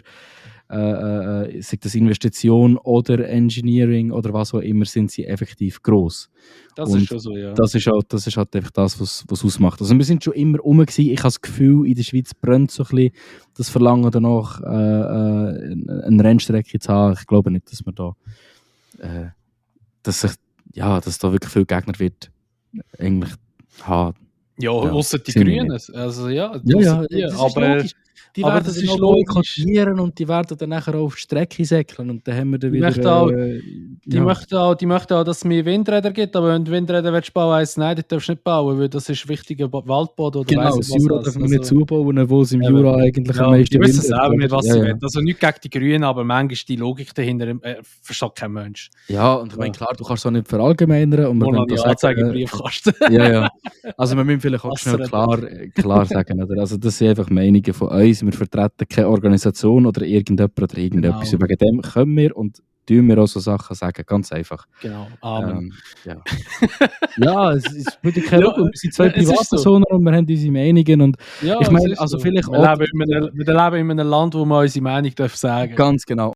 sei das Investition oder Engineering oder was auch immer, sind sie effektiv gross. Das und ist schon so, ja. Das ist halt einfach das, was ausmacht. Also wir sind schon immer rum gewesen. Ich habe das Gefühl, in der Schweiz brennt so ein bisschen das Verlangen danach, eine Rennstrecke zu haben. Ich glaube nicht, dass man da dass da wirklich viele Gegner wird eigentlich haben. Ja, außer die Grünen. Also ja, aber die werden sich boykottieren und die werden dann nachher auf die Strecke säckeln und dann haben wir dann wieder... Die möchten auch, dass es mehr Windräder gibt, aber wenn du Windräder willst bauen, heisst nein, das darfst du nicht bauen, weil das ist wichtiger Waldboden oder genau, das Jura darf man nicht zubauen, wo es im Jura eigentlich am meisten Windräder... Die wissen selber nicht, was sie wollen. Also nicht gegen die Grünen, aber manchmal die Logik dahinter versteht kein Mensch. Ja, und ich meine, klar, du kannst es auch nicht verallgemeinern. Und man die Anzeigenbriefkasten. Ja. Also wir müssen vielleicht auch schnell klar sagen, oder? Also das sind einfach Meinungen von uns. Wir vertreten keine Organisation oder irgendjemand oder irgendetwas. Genau. Wegen dem können wir und tun wir auch so Sachen sagen, ganz einfach. Genau, Amen. Ja. Ja, es spielt keine Ja, Rolle. Wir sind zwei es ist so. Privatpersonen und wir haben unsere Meinungen. Und Ja, ich es meine, ist also so. vielleicht Wir auch. leben in einem Land, wo man unsere Meinung sagen darf. Ganz genau.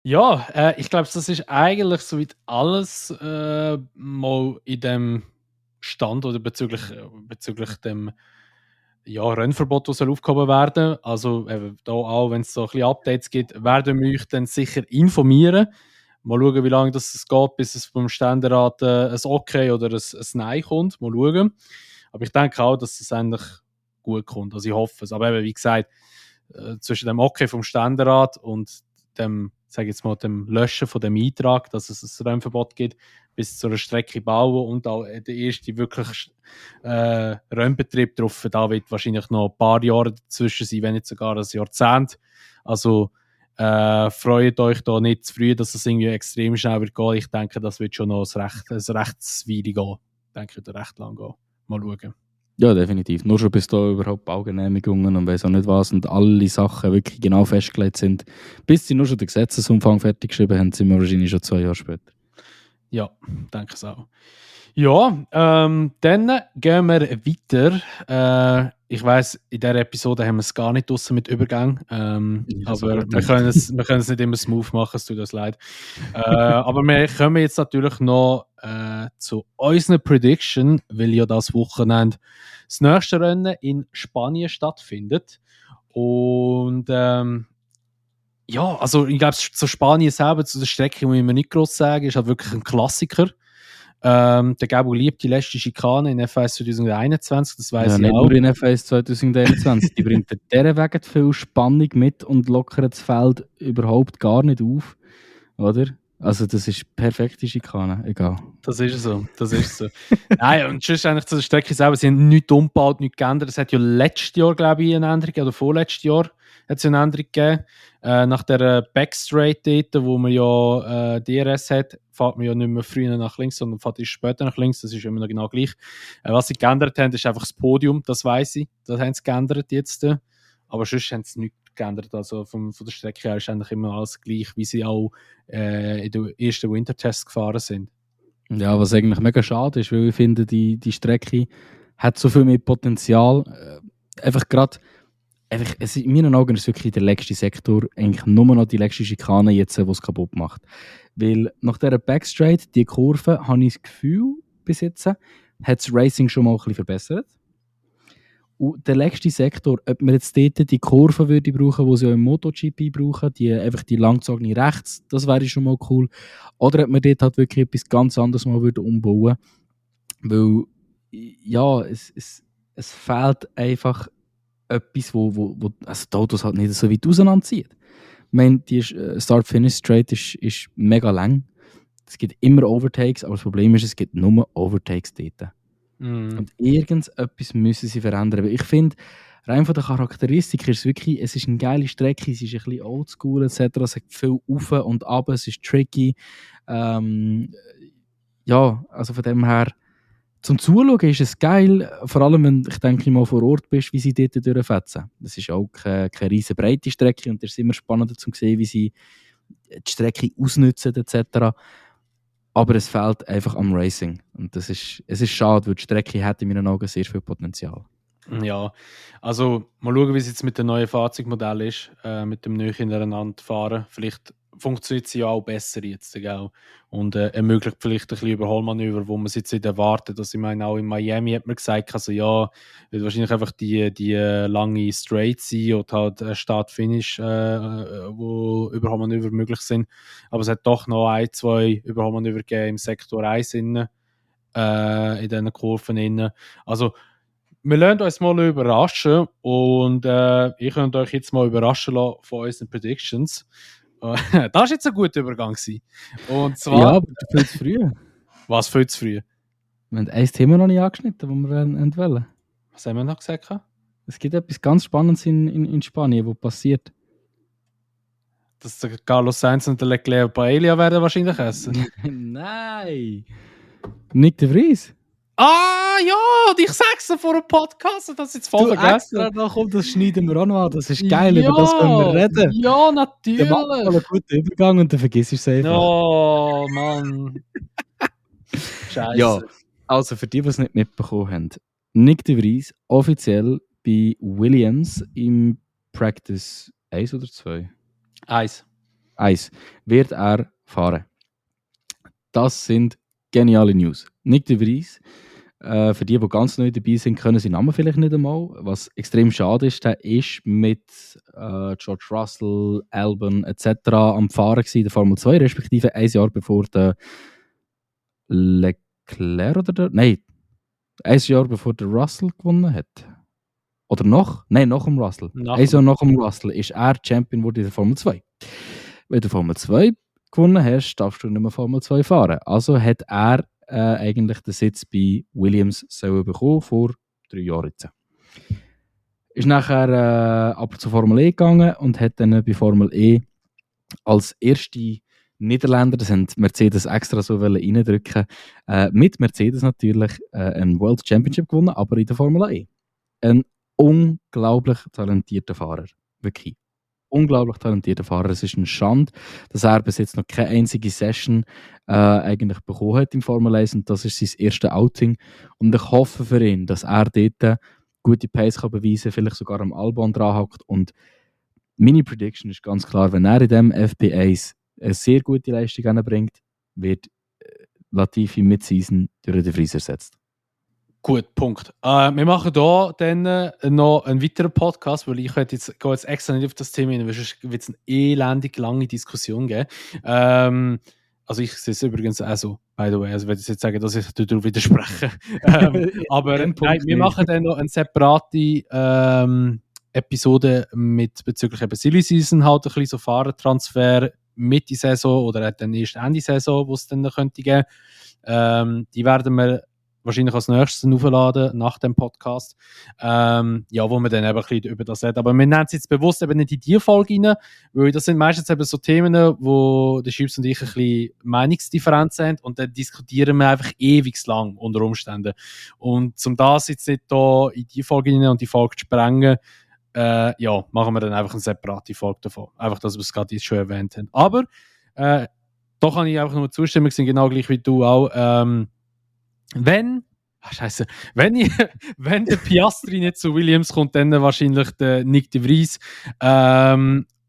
Ja, ich glaube, das ist eigentlich soweit alles mal in dem Stand oder bezüglich dem Rennverbot, das soll aufgehoben werden. Also da auch, wenn es so ein bisschen Updates gibt, werden wir euch dann sicher informieren. Mal schauen, wie lange das geht, bis es vom Ständerat ein Okay oder ein Nein kommt. Mal schauen. Aber ich denke auch, dass es eigentlich gut kommt. Also ich hoffe es. Aber eben, wie gesagt, zwischen dem Okay vom Ständerat und dem, sage jetzt mal, dem Löschen von dem Eintrag, dass es ein Rennverbot gibt, bis zu einer Strecke bauen und auch der erste wirklich Rennbetrieb drauf, da wird wahrscheinlich noch ein paar Jahre dazwischen sein, wenn nicht sogar ein Jahrzehnt. Also freut euch da nicht zu früh, dass es irgendwie extrem schnell wird gehen. Ich denke, das wird schon noch ein Rechtsweile gehen. Ich denke, wird recht lang gehen. Mal schauen. Ja, definitiv. Nur schon bis da überhaupt Baugenehmigungen und weiss auch nicht was und alle Sachen wirklich genau festgelegt sind. Bis sie nur schon den Gesetzesumfang fertig geschrieben haben, sind wir wahrscheinlich schon 2 Jahre später. Ja, denke es auch. Ja, dann gehen wir weiter. Ich weiss, in dieser Episode haben wir es gar nicht draussen mit Übergang. Aber wir können es nicht immer smooth machen, es tut uns leid. Aber wir kommen jetzt natürlich noch zu unseren Prediction, weil ja das Wochenende das nächste Rennen in Spanien stattfindet. Und ja, also ich glaube, zu Spanien selber, zu der Strecke muss ich mir nicht groß sagen, ist halt wirklich ein Klassiker. Der Gabo liebt die letzte Schikane in FS 2021, das weiß ich nicht auch. Nur in FS 2021. Die bringt dieser Weg viel Spannung mit und lockert das Feld überhaupt gar nicht auf. Oder? Also das ist perfekte Schikane, egal. Das ist so. Nein, und sonst eigentlich zu der Strecke selber, sie haben nichts umgebaut, nichts geändert. Es hat ja letztes Jahr, glaube ich, eine Änderung, oder vorletztes Jahr hat es eine Änderung gegeben. Nach der Backstraight dort, wo man ja DRS hat, fährt man ja nicht mehr früher nach links, sondern fährt erst später nach links. Das ist immer noch genau gleich. Was sie geändert haben, ist einfach das Podium, das weiß ich. Das haben sie geändert jetzt. Aber sonst haben sie nichts geändert. Also von der Strecke her ist eigentlich immer alles gleich, wie sie auch in den ersten Wintertests gefahren sind. Ja, was eigentlich mega schade ist, weil ich finde, die Strecke hat so viel mehr Potenzial. Einfach gerade, in meinen Augen ist es wirklich der letzte Sektor, eigentlich nur noch die letzte Schikane jetzt, die es kaputt macht. Weil nach dieser Backstraight, die Kurve, habe ich das Gefühl, bis jetzt, hat das Racing schon mal ein bisschen verbessert. Und der letzte Sektor, ob man jetzt dort die Kurve würde brauchen, die sie auch im MotoGP brauchen, einfach die langgezogene rechts, das wäre schon mal cool. Oder ob man dort halt wirklich etwas ganz anderes mal würde umbauen. Weil, ja, es fehlt einfach etwas, wo also die Autos halt nicht so weit auseinanderziehen. Ich meine, die Start-Finish-Straight ist mega lang. Es gibt immer Overtakes, aber das Problem ist, es gibt nur Overtakes dort. Und irgendetwas müssen sie verändern. Ich finde, rein von der Charakteristik ist es wirklich, es ist eine geile Strecke, es ist ein bisschen oldschool etc. Es hat viel auf und ab, es ist tricky. Ja, also von dem her, zum Zuschauen ist es geil, vor allem wenn ich denke mal vor Ort bist, wie sie dort durchfetzen. Das ist auch keine riesen breite Strecke und es ist immer spannend zu sehen, wie sie die Strecke ausnutzen etc. Aber es fehlt einfach am Racing. Und es ist schade, weil die Strecke hat in meinen Augen sehr viel Potenzial. Ja, also mal schauen, wie es jetzt mit dem neuen Fahrzeugmodell ist, mit dem neuen hintereinander fahren. Vielleicht funktioniert sie ja auch besser jetzt, gell? Und ermöglicht vielleicht ein bisschen Überholmanöver, wo man es jetzt nicht erwartet. Also ich meine, auch in Miami hat man gesagt, also ja, wird wahrscheinlich einfach die lange Straight sein oder halt Start-Finish, wo Überholmanöver möglich sind. Aber es hat doch noch 1, 2 Überholmanöver gegeben im Sektor 1 in diesen Kurven innen. Also wir lassen uns mal überraschen und ihr könnt euch jetzt mal überraschen lassen von unseren Predictions. Das war jetzt ein guter Übergang. Und zwar, ja, aber viel zu früh. Was viel zu früh? Wir haben ein Thema noch nicht angeschnitten, das wir wollen. Was haben wir noch gesagt? Es gibt etwas ganz Spannendes in Spanien, was passiert. Dass der Carlos Sainz und der Leclerc Paella werden wahrscheinlich essen. Nein! Nick de Vries. Ja, ich sag's dir vor dem Podcast, das jetzt voll vergessen. Extra, komm, das schneiden wir auch noch an. Das ist geil, über das können wir reden. Ja, Der macht mal einen natürlich. guten Übergang und dann vergisst du es einfach. Oh, Mann. Scheiße. Ja, also für die es nicht mitbekommen haben, Nick de Vries offiziell bei Williams im Practice 1 oder 2? 1. 1 wird er fahren. Das sind geniale News. Nick de Vries, für die ganz neu dabei sind, können seinen Namen vielleicht nicht einmal. Was extrem schade ist, der ist mit George Russell, Albon etc. am Fahren gewesen, der Formel 2, respektive ein Jahr bevor der Leclerc oder der... Nein, ein Jahr bevor der Russell gewonnen hat. Oder noch? Nein, nach dem Russell. Ein Jahr nach dem Russell ist er Champion wurde in der Formel 2. Wenn du Formel 2 gewonnen hast, darfst du nicht mehr Formel 2 fahren. Also hat er eigentlich den Sitz bei Williams bekommen, vor 3 Jahren jetzt. Ist nachher aber zur Formel E gegangen und hat dann bei Formel E als erste Niederländer, das haben Mercedes extra so reindrücken, mit Mercedes natürlich ein World Championship gewonnen, aber in der Formel E. Ein unglaublich talentierter Fahrer. Wirklich. Unglaublich talentierter Fahrer. Es ist eine Schande, dass er bis jetzt noch keine einzige Session eigentlich bekommen hat im Formel 1 und das ist sein erstes Outing. Und ich hoffe für ihn, dass er dort gute Pace kann beweisen kann, vielleicht sogar am Albon dranhackt. Und meine Prediction ist ganz klar, wenn er in diesem FP1 eine sehr gute Leistung anbringt, wird Latifi Mid-Season durch den Vries ersetzt. Gut, Punkt. Wir machen hier dann noch einen weiteren Podcast, weil ich gehe jetzt extra nicht auf das Thema hin, weil sonst wird es eine elendig lange Diskussion geben. Also ich sehe es übrigens auch so, by the way, also wenn ich jetzt sagen, dass ich darüber widerspreche. Aber nein, wir machen dann noch eine separate Episode mit bezüglich eben Silly Season, halt ein bisschen so Fahrertransfer Mitte Saison oder dann erst Ende Saison, wo es dann könnte geben. Die werden wir wahrscheinlich als nächstes aufladen nach dem Podcast, ja, wo wir dann eben ein bisschen über das reden. Aber wir nennen es jetzt bewusst eben nicht in die Folge rein, weil das sind meistens eben so Themen, wo der Schiebs und ich ein bisschen Meinungsdifferenzen haben und dann diskutieren wir einfach ewig lang unter Umständen. Und um das jetzt nicht da in die Folge rein und die Folge zu sprengen, ja, machen wir dann einfach eine separate Folge davon. Einfach, dass wir es gerade jetzt schon erwähnt haben. Aber da kann ich einfach nur zustimmen, sind genau gleich wie du auch. Wenn der Piastri nicht zu Williams kommt, dann wahrscheinlich der Nick de Vries,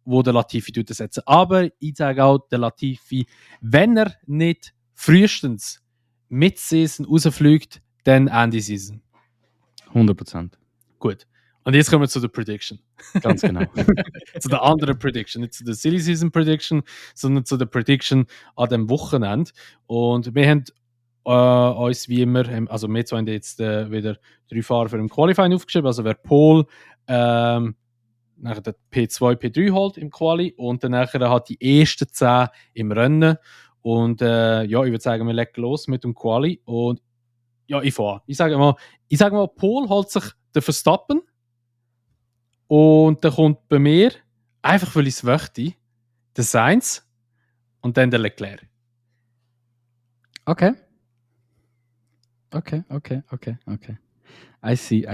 wo der Latifi ersetzen. Aber ich sage auch, der Latifi, wenn er nicht frühestens mit Season rausfliegt, dann Ende Season. 100%. Gut. Und jetzt kommen wir zu der Prediction. Ganz genau. Zu der anderen Prediction. Nicht zu der Silly Season Prediction, sondern zu der Prediction an dem Wochenende. Und wir haben uns wie immer, also wir zwei haben jetzt wieder 3 Fahrer für den Qualifying aufgeschrieben, also wer Pole, nachher der P2, P3 holt im Quali und dann nachher hat die ersten 10 im Rennen und ja, ich würde sagen, wir legen los mit dem Quali und ja, ich fahre. Ich sage mal, Pole holt sich den Verstappen und dann kommt bei mir, einfach weil ich es möchte, der Sainz und dann der Leclerc. Okay. I see.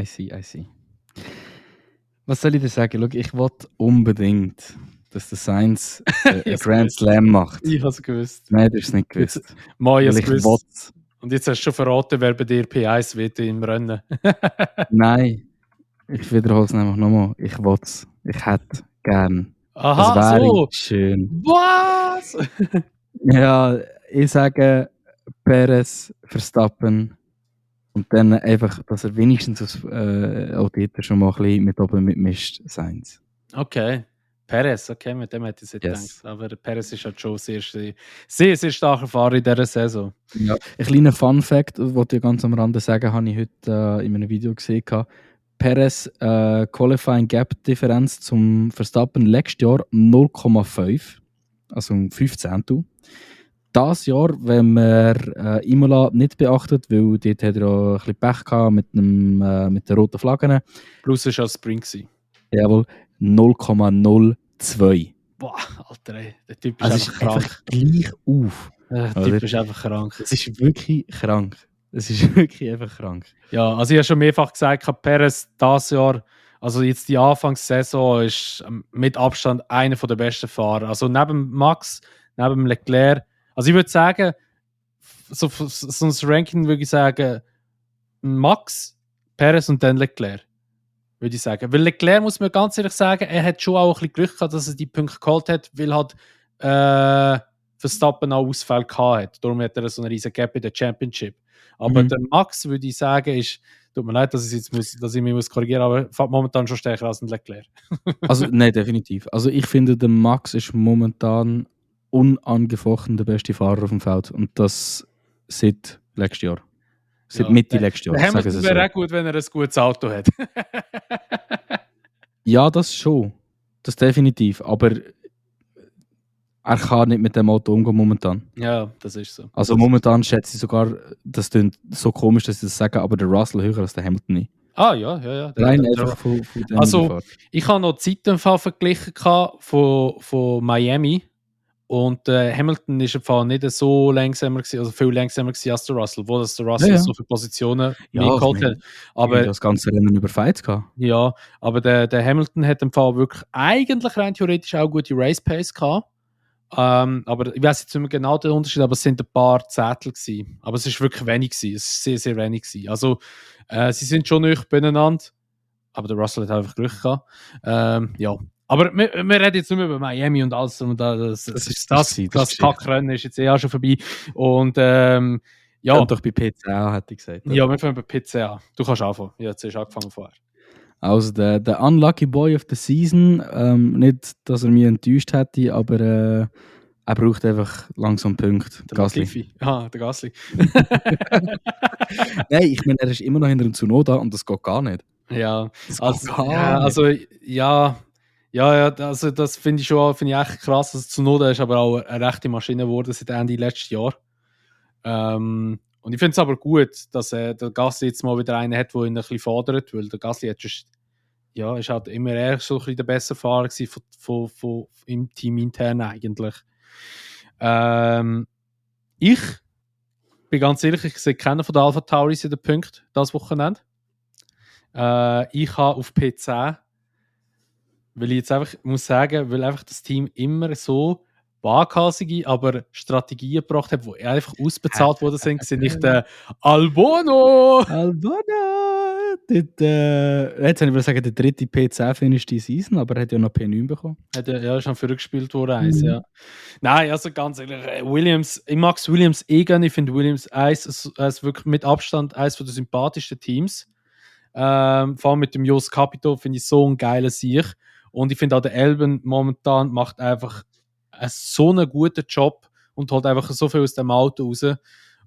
Was soll ich dir sagen? Schau, ich wollte unbedingt, dass der Sainz einen Grand Slam macht. Ich habe es gewusst. Nein, du hast es nicht gewusst. Mal, ich Weil ich wollte. Und jetzt hast du schon verraten, wer bei dir P1 wird im Rennen. Nein, ich wiederhole es einfach nochmal. Ich wollte es. Ich hätte gern. Aha, das wäre so. Schön. Was? Ja, ich sage Perez, Verstappen und dann einfach, dass er wenigstens auch dort schon mal ein bisschen mit oben mitmischt, Sainz. Okay. Perez, okay, mit dem hätte ich es Yes. gedacht. Aber Perez ist halt schon sehr starker Fahrer in dieser Saison. Ja. Ein kleiner Fun-Fact, den ich ganz am Rande sagen, habe ich heute in einem Video gesehen. Perez Qualifying Gap Differenz zum Verstappen letztes Jahr 0,5, also ein 15. Das Jahr, wenn man Imola nicht beachtet, weil dort hat er auch ein bisschen Pech gehabt mit den roten Flaggen. Plus ist auch Spring. Jawohl, 0,02. Boah, Alter, ey, der Typ ist also einfach krank. Einfach gleich auf. Der Typ ist einfach krank. Es ist wirklich krank. Es ist wirklich einfach krank. Ja, also ich habe schon mehrfach gesagt, Perez dieses Jahr, also jetzt die Anfangssaison, ist mit Abstand einer der besten Fahrer. Also neben Max, neben Leclerc. Also ich würde sagen, so ein Ranking würde ich sagen, Max, Perez und dann Leclerc. Würde ich sagen. Weil Leclerc, muss man ganz ehrlich sagen, er hat schon auch ein bisschen Glück gehabt, dass er die Punkte geholt hat, weil halt Verstappen auch Ausfälle gehabt hat. Darum hat er so einen riesen Gap in der Championship. Aber der Max, würde ich sagen, ist, tut mir leid, dass ich mich muss korrigieren, aber fährt momentan schon stärker als ein Leclerc. Also, nein, definitiv. Also ich finde, der Max ist momentan unangefochten der beste Fahrer auf dem Feld. Und das seit letztes Jahr. Seit Mitte letztes Jahr. Der Hamilton wäre auch gut, wenn er ein gutes Auto hat. Ja, das schon. Das definitiv. Aber er kann nicht mit dem Auto umgehen momentan. Ja, das ist so. Also momentan schätze ich sogar, das klingt so komisch, dass ich das sage, aber der Russell höher als der Hamilton nicht. Ah, ja. Rein einfach von dem Also, ich habe noch Zeiten verglichen von Miami. Und Hamilton ist im Fall nicht so langsamer gewesen, also viel langsamer gewesen als der Russell, wo das der Russell so viele Positionen geholt hat. Aber das ganze Rennen über Fights gehabt. Ja, aber der Hamilton hat im Fall wirklich eigentlich rein theoretisch auch gute Race Pace gehabt. Aber ich weiß jetzt nicht mehr genau den Unterschied, aber es sind ein paar Zettel gewesen. Aber es ist wirklich wenig gewesen. Es ist sehr, sehr wenig gewesen. Also sie sind schon nicht beieinander, aber der Russell hat einfach Glück gehabt. Ja. Aber wir reden jetzt nicht mehr über Miami und alles. Und das Kackrennen ist jetzt auch schon vorbei. Und ja. Und doch bei PCA, hätte ich gesagt. Oder? Ja, wir fangen bei PCA. Du kannst anfangen. Ja, jetzt hast du angefangen vorher. Also der Unlucky Boy of the Season, nicht, dass er mich enttäuscht hätte, aber er braucht einfach langsam Punkte. Der Gasly. Ah, der Gasly. Nein, ich meine, er ist immer noch hinter dem Tsunoda und das geht gar nicht. Ja, also das finde ich echt krass. Also Tsunoda ist aber auch eine rechte Maschine geworden seit Ende letzten Jahr. Und ich finde es aber gut, dass der Gasly jetzt mal wieder einen hat, der ihn ein bisschen fordert, weil der Gasly hat ist halt immer eher so ein bisschen der bessere Fahrer gewesen von im Team intern eigentlich. Ich bin ganz ehrlich, ich sehe keinen von den Alpha Tauris in den Punkten das Wochenende. Ich habe auf P10, weil ich jetzt einfach muss sagen, weil einfach das Team immer so waghalsige, aber Strategien gebracht hat, die einfach ausbezahlt worden sind nicht der Albon! Jetzt habe ich sagen, der dritte P10 finish die Season, aber er hat ja noch P9 bekommen. Ja, schon früher gespielt worden, ja. Nein, also ganz ehrlich, ich mag Williams gerne. Ich finde Williams ist wirklich mit Abstand eines der sympathischsten Teams. Vor allem mit dem Jos Capito finde ich so ein geiler Sieg. Und ich finde auch der Albon momentan macht einfach so einen guten Job und holt einfach so viel aus dem Auto raus.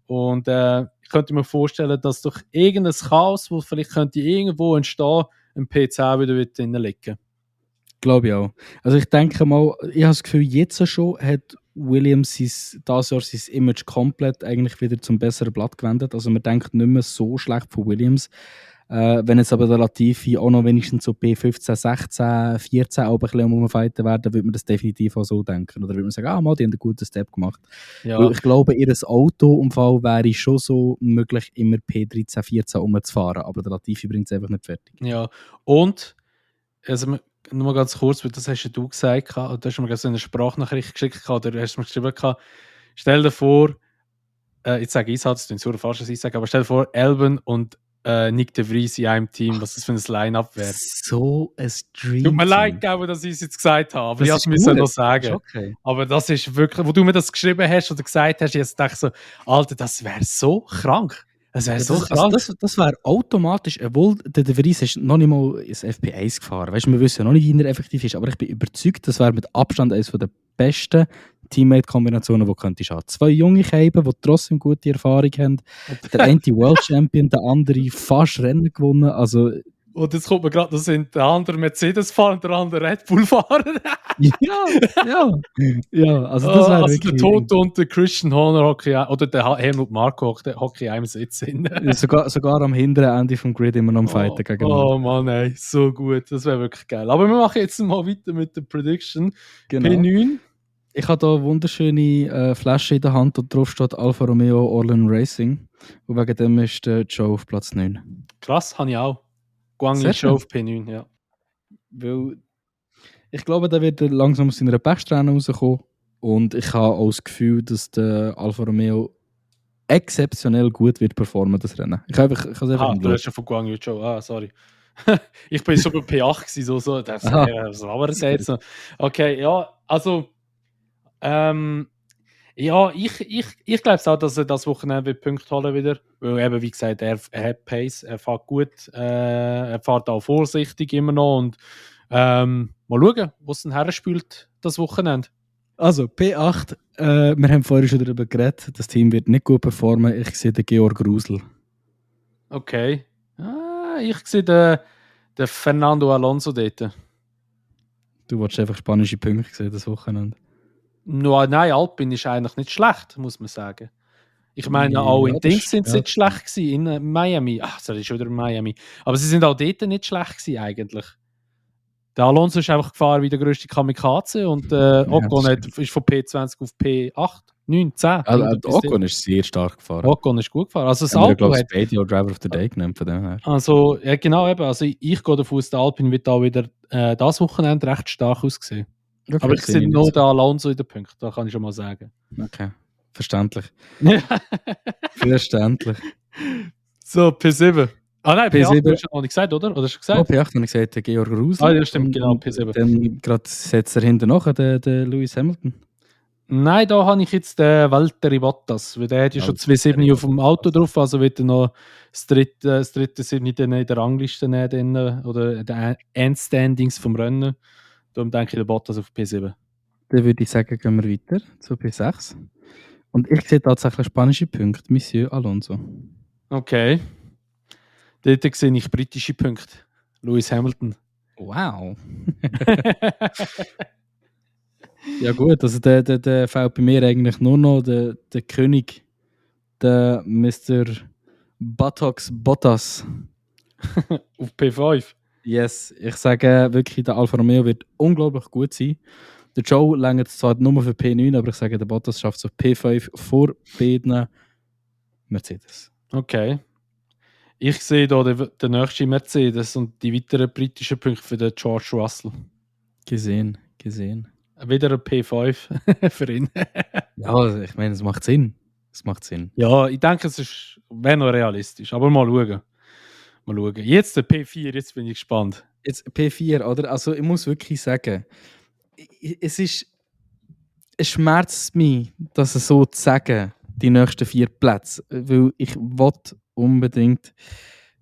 Und ich könnte mir vorstellen, dass durch irgendein Chaos, das vielleicht könnte irgendwo entstehen, ein P10 wieder drinnen liegen. Glaube ich auch. Also ich denke mal, ich habe das Gefühl, jetzt schon hat Williams dieses Jahr sein Image komplett eigentlich wieder zum besseren Blatt gewendet. Also man denkt nicht mehr so schlecht von Williams. Wenn jetzt aber der Latifi auch noch wenigstens so B15, 16, 14 auch ein bisschen umfighten werden, würde man das definitiv auch so denken. Oder würde man sagen, die haben einen guten Step gemacht. Ja. Weil ich glaube, ihr Autounfall wäre schon so möglich, immer P13, 14 umzufahren. Aber der Latifi bringt es einfach nicht fertig. Ja, und also nur mal ganz kurz, weil das hast du gesagt, und du hast mir so eine Sprachnachricht geschickt, oder hast du mir geschrieben, stell dir vor, jetzt sage ich es halt, das ist so falsch, was ich sage, aber stell dir vor, Albon und Nick de Vries in einem Team, was das für ein Line-Up wäre. So ein Dream. Tut mir leid, dass ich es jetzt gesagt habe, aber ich muss es noch sagen. Okay. Aber das ist wirklich, wo du mir das geschrieben hast oder gesagt hast, jetzt dachte ich so, Alter, das wäre so krank. Das wäre so krank. Also das wäre automatisch, obwohl der De Vries ist noch nicht mal ins FP1 gefahren. Weißt du, wir wissen ja noch nicht, wie er effektiv ist, aber ich bin überzeugt, das wäre mit Abstand eines der besten Teammate-Kombinationen, die könntest du haben. 2 junge Keiben, die trotzdem gute Erfahrung haben. Der eine World Champion, der andere fast Rennen gewonnen. Also, und jetzt kommt mir gerade, das sind der andere Mercedes-Fahrer und der andere Red Bull-Fahrer. ja, also das wäre also der Toto und der Christian Horner oder der Helmut Marko hockey einem Sitz hin. sogar am hinteren Ende vom Grid immer noch am Fighten gegeneinander. Oh Mann, ey, so gut, das wäre wirklich geil. Aber wir machen jetzt mal weiter mit der Prediction. Genau. P9. Ich habe hier eine wunderschöne Flasche in der Hand und drauf steht Alfa Romeo Orlen Racing. Und wegen dem ist der Joe auf Platz 9. Krass, habe ich auch. Guang Sehr Yu schön. Zhou auf P9, ja. Weil ich glaube, da wird er langsam aus seiner Beststrähne rauskommen. Und ich habe auch das Gefühl, dass der Alfa Romeo exzeptionell gut wird performen, das Rennen. Ich habe es einfach Ah, nicht du schauen. hast ja von Guang Yu Zhou. Ah, sorry. Ich bin schon bei P8 gewesen, so. Das, Aha. was labert der jetzt noch? Okay, ja, also ja, ich glaube auch, dass er das Wochenende wird Punkte holen wieder. Weil eben, wie gesagt, er hat Pace, er fährt gut, er fährt auch vorsichtig immer noch und mal schauen, wo es denn herspielt, das Wochenende. Also, P8, wir haben vorhin schon darüber geredet, das Team wird nicht gut performen. Ich sehe den Georg Grusel. Okay. Ich sehe den Fernando Alonso dort. Du wolltest einfach spanische Punkte sehen, das Wochenende. No, nein, Alpine ist eigentlich nicht schlecht, muss man sagen. Ich meine, auch in das Dings ist- sind sie ja. nicht schlecht gewesen, in Miami. Ach, das ist schon wieder Miami. Aber sie sind auch dort nicht schlecht gewesen, eigentlich. Der Alonso ist einfach gefahren wie der grösste Kamikaze und Ocon ist von P20 auf P8, 9, 10. Also, Ocon ist sehr stark gefahren. Ocon ist gut gefahren. Also das Haben wir, Auto glaube ich, hat... Radio Driver of the Day genannt von dem her. Also, ja, genau eben. Also ich gehe davon aus, der Alpine wird da wieder das Wochenende recht stark aussehen. Okay, Aber ich sehe sehe nicht nur so. den Alonso in den Punkten, da kann ich schon mal sagen. Okay, verständlich. Verständlich. So, P7. Ah nein, P8 P7. hast du noch nicht gesagt, oder? Oder hast du Oh, gesagt? P8 habe ich gesagt, der Georg Grusel. Ah, ja, stimmt, genau, Und P7. dann gerade setzt er hinten nach, der Lewis Hamilton. Nein, da habe ich jetzt den Valtteri Bottas, weil der hat ja schon 2,7 auf dem Auto drauf, also wird er noch das dritte 7 dann in der Rangliste nehmen, dann, oder den Endstandings vom Rennen. Darum denke ich, der Bottas auf P7. Dann würde ich sagen, gehen wir weiter zu P6. Und ich sehe tatsächlich spanische Punkte, Monsieur Alonso. Okay. Dort sehe ich britische Punkte. Lewis Hamilton. Wow. Ja gut, also der fällt bei mir eigentlich nur noch der König, der Mr. Buttocks Bottas. auf P5. Yes, ich sage wirklich, der Alfa Romeo wird unglaublich gut sein. Der Joe längert zwar nur für P9, aber ich sage, der Bottas schafft es auf P5 vor beiden Mercedes. Okay. Ich sehe hier den nächsten Mercedes und die weiteren britischen Punkte für den George Russell. Gesehen. Wieder ein P5 für ihn. Ja, also ich meine, es macht Sinn. Ja, ich denke, es wäre noch realistisch. Aber mal schauen. Jetzt der P4, jetzt bin ich gespannt. Jetzt P4, oder? Also ich muss wirklich sagen, es schmerzt mich, das so zu sagen, die nächsten 4 Plätze. Weil ich will unbedingt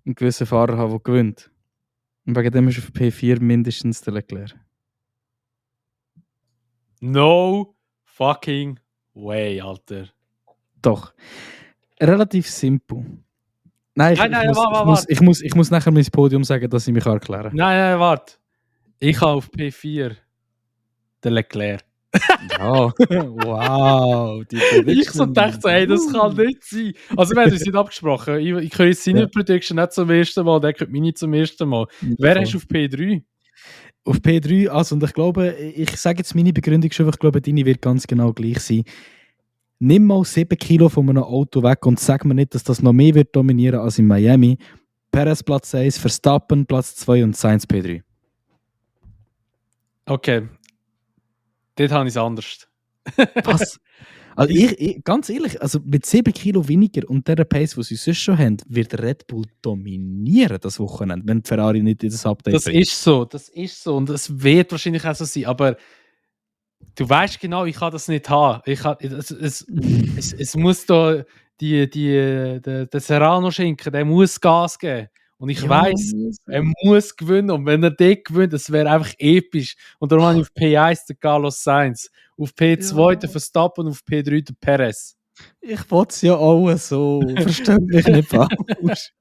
einen gewissen Fahrer haben, der gewinnt. Und wegen dem ist auf P4 mindestens der Leclerc. No fucking way, Alter. Doch. Relativ simpel. Nein, warte. ich muss nachher mein Podium sagen, dass ich mich erklären kann. Nein, warte. Ich habe auf P4 den Leclerc. Ja, wow. Ich so dachte, hey, das kann nicht sein. Also, wir haben uns nicht abgesprochen. Ich höre jetzt seine Prediction nicht zum ersten Mal, der hört meine zum ersten Mal. Wer ist auf P3? Auf P3, also, und ich glaube, ich sage jetzt meine Begründung schon, aber ich glaube, deine wird ganz genau gleich sein. Nimm mal 7 Kilo von einem Auto weg und sag mir nicht, dass das noch mehr wird dominieren als in Miami. Perez Platz 1, Verstappen Platz 2 und Sainz P3. Okay. Dort habe ich es anders. Was? Also ich, ganz ehrlich, also mit 7 Kilo weniger und der Pace, den sie sonst schon haben, wird Red Bull dominieren das Wochenende, wenn Ferrari nicht in das Update Das ist so und das wird wahrscheinlich auch so sein, aber du weißt genau, ich kann das nicht haben. Es muss da der Serrano-Schinken, der muss Gas geben. Und ich weiss, er muss gewinnen. Und wenn er dort gewinnt, das wäre einfach episch. Und darum habe ich auf P1 den Carlos Sainz, auf P2 den Verstappen und auf P3 den Perez. Ich wollte es ja auch so. Versteht mich nicht falsch.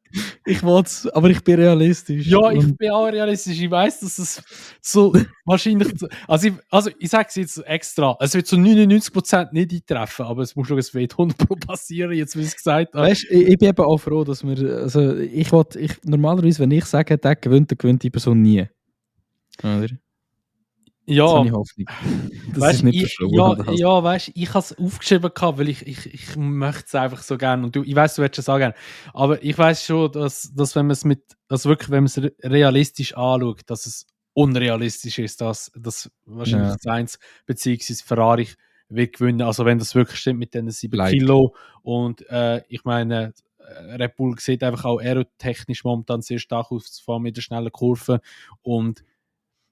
Ich wollte es, aber ich bin realistisch. Ja, ich bin auch realistisch. Ich weiss, dass es so wahrscheinlich. Also ich sage es jetzt extra. Es wird zu 99% nicht eintreffen, aber es muss schon 100% passieren, jetzt wie ich es gesagt habe. Weißt, ich bin eben auch froh, dass wir. Also normalerweise, wenn ich sage, der gewinnt die Person nie. Oder? Das habe Ja, ich Hoffnung. Das weißt ist nicht ich, verschwunden. weißt ich habe es aufgeschrieben gehabt, weil ich möchte es einfach so gerne. Und ich weiß, du hättest es auch gerne. Aber ich weiß schon, dass wenn man es wirklich, wenn man es realistisch anschaut, dass es unrealistisch ist, dass wahrscheinlich Ja, Sainz bzw. Ferrari wird gewinnen. Also wenn das wirklich stimmt mit diesen 7 leider. Kilo. Und ich meine, Red Bull sieht einfach auch aerotechnisch momentan sehr stark aus, vor allem in der schnellen Kurve. Und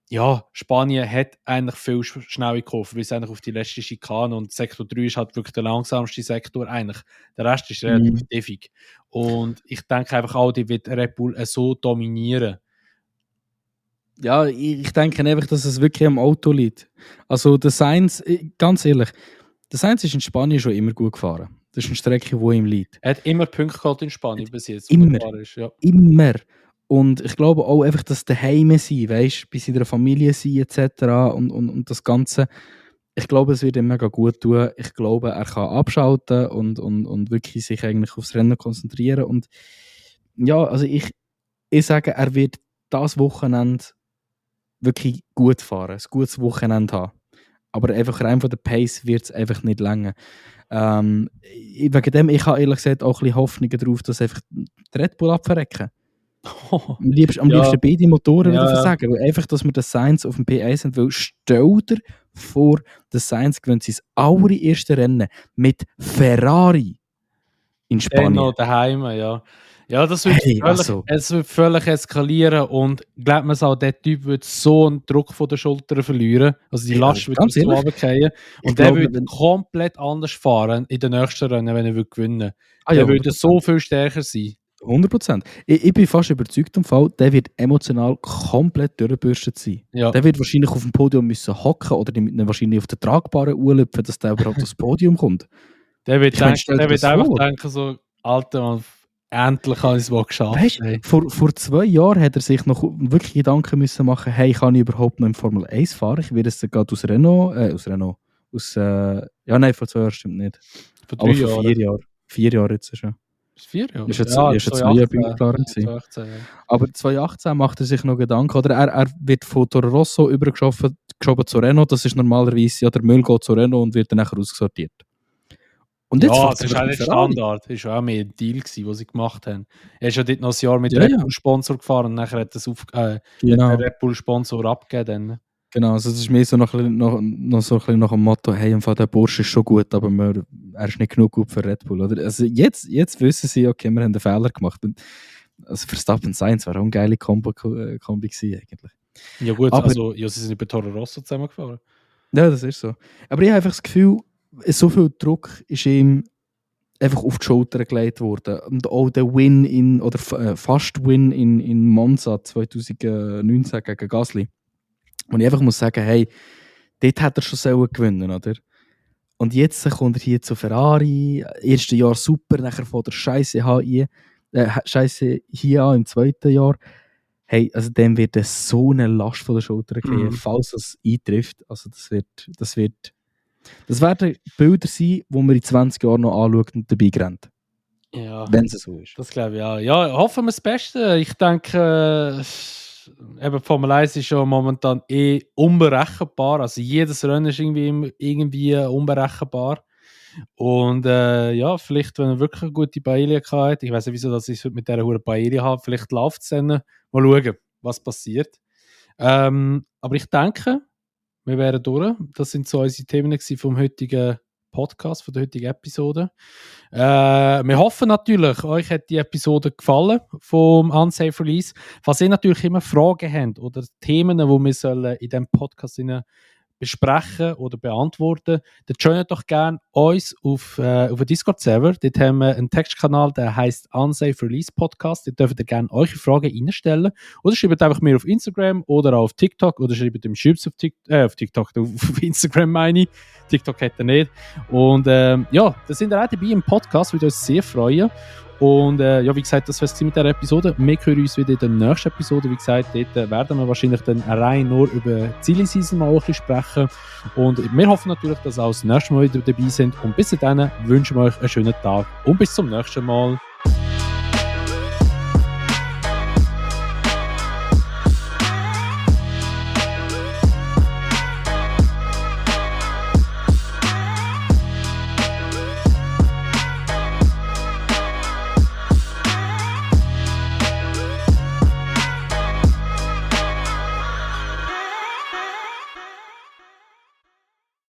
ja, Spanien hat eigentlich viel schnelle Kurven, weil es eigentlich auf die letzte Schikane und Sektor 3 ist halt wirklich der langsamste Sektor eigentlich. Der Rest ist relativ Mhm. tiefig. Und ich denke einfach auch, die wird Red Bull so dominieren. Ja, ich denke einfach, dass es wirklich am Auto liegt. Also der Sainz, ganz ehrlich, der Sainz ist in Spanien schon immer gut gefahren. Das ist eine Strecke, die ihm liegt. Er hat immer Punkte geholt in Spanien bis jetzt, Immer. gefahren ist. Ja. Immer. Und ich glaube auch einfach, dass daheim sein, weißt du, bei seiner Familie sein etc. Und das Ganze. Ich glaube, es wird ihm mega gut tun. Ich glaube, er kann abschalten und wirklich sich eigentlich aufs Rennen konzentrieren. Und ja, also ich sage, er wird das Wochenende wirklich gut fahren, ein gutes Wochenende haben. Aber einfach rein von der Pace wird es einfach nicht länger. Wegen dem, ich habe ehrlich gesagt auch ein bisschen Hoffnungen darauf, dass einfach der Red Bull abverrecken. Am liebsten beide Motoren wieder versagen. Weil einfach, dass wir den Sainz auf dem P1 haben, weil stell dir vor, der Sainz gewinnt sein allererste Rennen mit Ferrari in Spanien. Noch daheim, ja. Ja, das wird es wird völlig eskalieren und glaubt man auch, der Typ wird so einen Druck von den Schultern verlieren, also die Last wird so runterfallen und der wird komplett anders fahren in den nächsten Rennen, wenn er will gewinnen. Der würde so viel stärker sein. 100%. Ich bin fast überzeugt im Fall, der wird emotional komplett durchgebürstet sein. Ja. Der wird wahrscheinlich auf dem Podium müssen hocken oder wahrscheinlich auf der tragbaren Uhr lüpfen, dass der überhaupt aufs Podium kommt. Der wird einfach denken so, Alter Mann, endlich habe ich es wohl geschafft. Weißt, vor 2 Jahren hat er sich noch wirklich Gedanken müssen machen, hey, kann ich überhaupt noch im Formel 1 fahren? Ich werde es gerade aus Renault, ja nein, vor 2 Jahren stimmt nicht. Vor 3 Jahren. 4 Jahre. 4 Jahre jetzt schon. 4 Jahre? Ist jetzt 2 Jahre bei McLaren gewesen. 2018, ja. Aber 2018 macht er sich noch Gedanken, oder er wird von Toro Rosso übergeschoben zu Renault, das ist normalerweise, ja, der Müll geht zu Renault und wird dann nachher ausgesortiert. Und jetzt das ist auch nicht Standard. Das war auch mehr ein Deal, den sie gemacht haben. Er ist ja dort noch ein Jahr mit Red Bull-Sponsor gefahren und nachher hat er den Red Bull-Sponsor abgegeben. Genau, also das ist mehr so noch so ein bisschen nach dem Motto, hey, der Bursche ist schon gut, aber er ist nicht genug gut für Red Bull. Oder? Also jetzt wissen sie, okay, wir haben einen Fehler gemacht. Also Verstappen Sainz wäre auch eine geile Kombi gewesen eigentlich. Ja gut, aber, also sie sind bei Toro Rosso zusammengefahren. Ja, das ist so. Aber ich habe einfach das Gefühl, so viel Druck ist ihm einfach auf die Schulter gelegt worden. Und auch der Win fast Win in Monza 2019 gegen Gasly. Und ich einfach muss sagen, hey, dort hat er schon gewinnen, oder? Und jetzt kommt er hier zu Ferrari, erste Jahr super, nachher von der Scheiße hier an im zweiten Jahr. Hey, also dem wird so eine Last von der Schulter gehen, falls das eintrifft. Also das werden Bilder sein, die man in 20 Jahren noch anschaut und dabei rennt. Ja, wenn es so ist. Das glaube ich auch. Ja, hoffen wir das Beste. Ich denke, eben Formel 1 ist ja momentan unberechenbar. Also jedes Rennen ist irgendwie unberechenbar. Und vielleicht, wenn er wirklich eine gute Paella hat, ich weiß nicht, wieso dass ich es mit dieser hohen Paella habe, vielleicht läuft es dann. Mal schauen, was passiert. Aber ich denke, wir wären durch. Das sind so unsere Themen vom heutigen Podcast, von der heutigen Episode. Wir hoffen natürlich, euch hat die Episode gefallen vom Unsafe Release. Falls ihr natürlich immer Fragen habt oder Themen, die wir in diesem Podcast besprechen oder beantworten, dann joint doch gerne uns auf den Discord-Server. Dort haben wir einen Textkanal, der heisst Unsafe Release Podcast. Dort dürft ihr gerne eure Fragen reinstellen. Oder schreibt einfach mir auf Instagram oder auf TikTok oder schreibt im Schubs auf Instagram meine ich. TikTok hat er nicht. Und da sind wir auch dabei im Podcast, würde uns sehr freuen. Und wie gesagt, das war es mit dieser Episode. Wir hören uns wieder in der nächsten Episode. Wie gesagt, dort werden wir wahrscheinlich dann rein nur über die Silly-Season mal ein bisschen sprechen. Und wir hoffen natürlich, dass ihr auch das nächste Mal wieder dabei sind. Und bis dahin wünschen wir euch einen schönen Tag und bis zum nächsten Mal.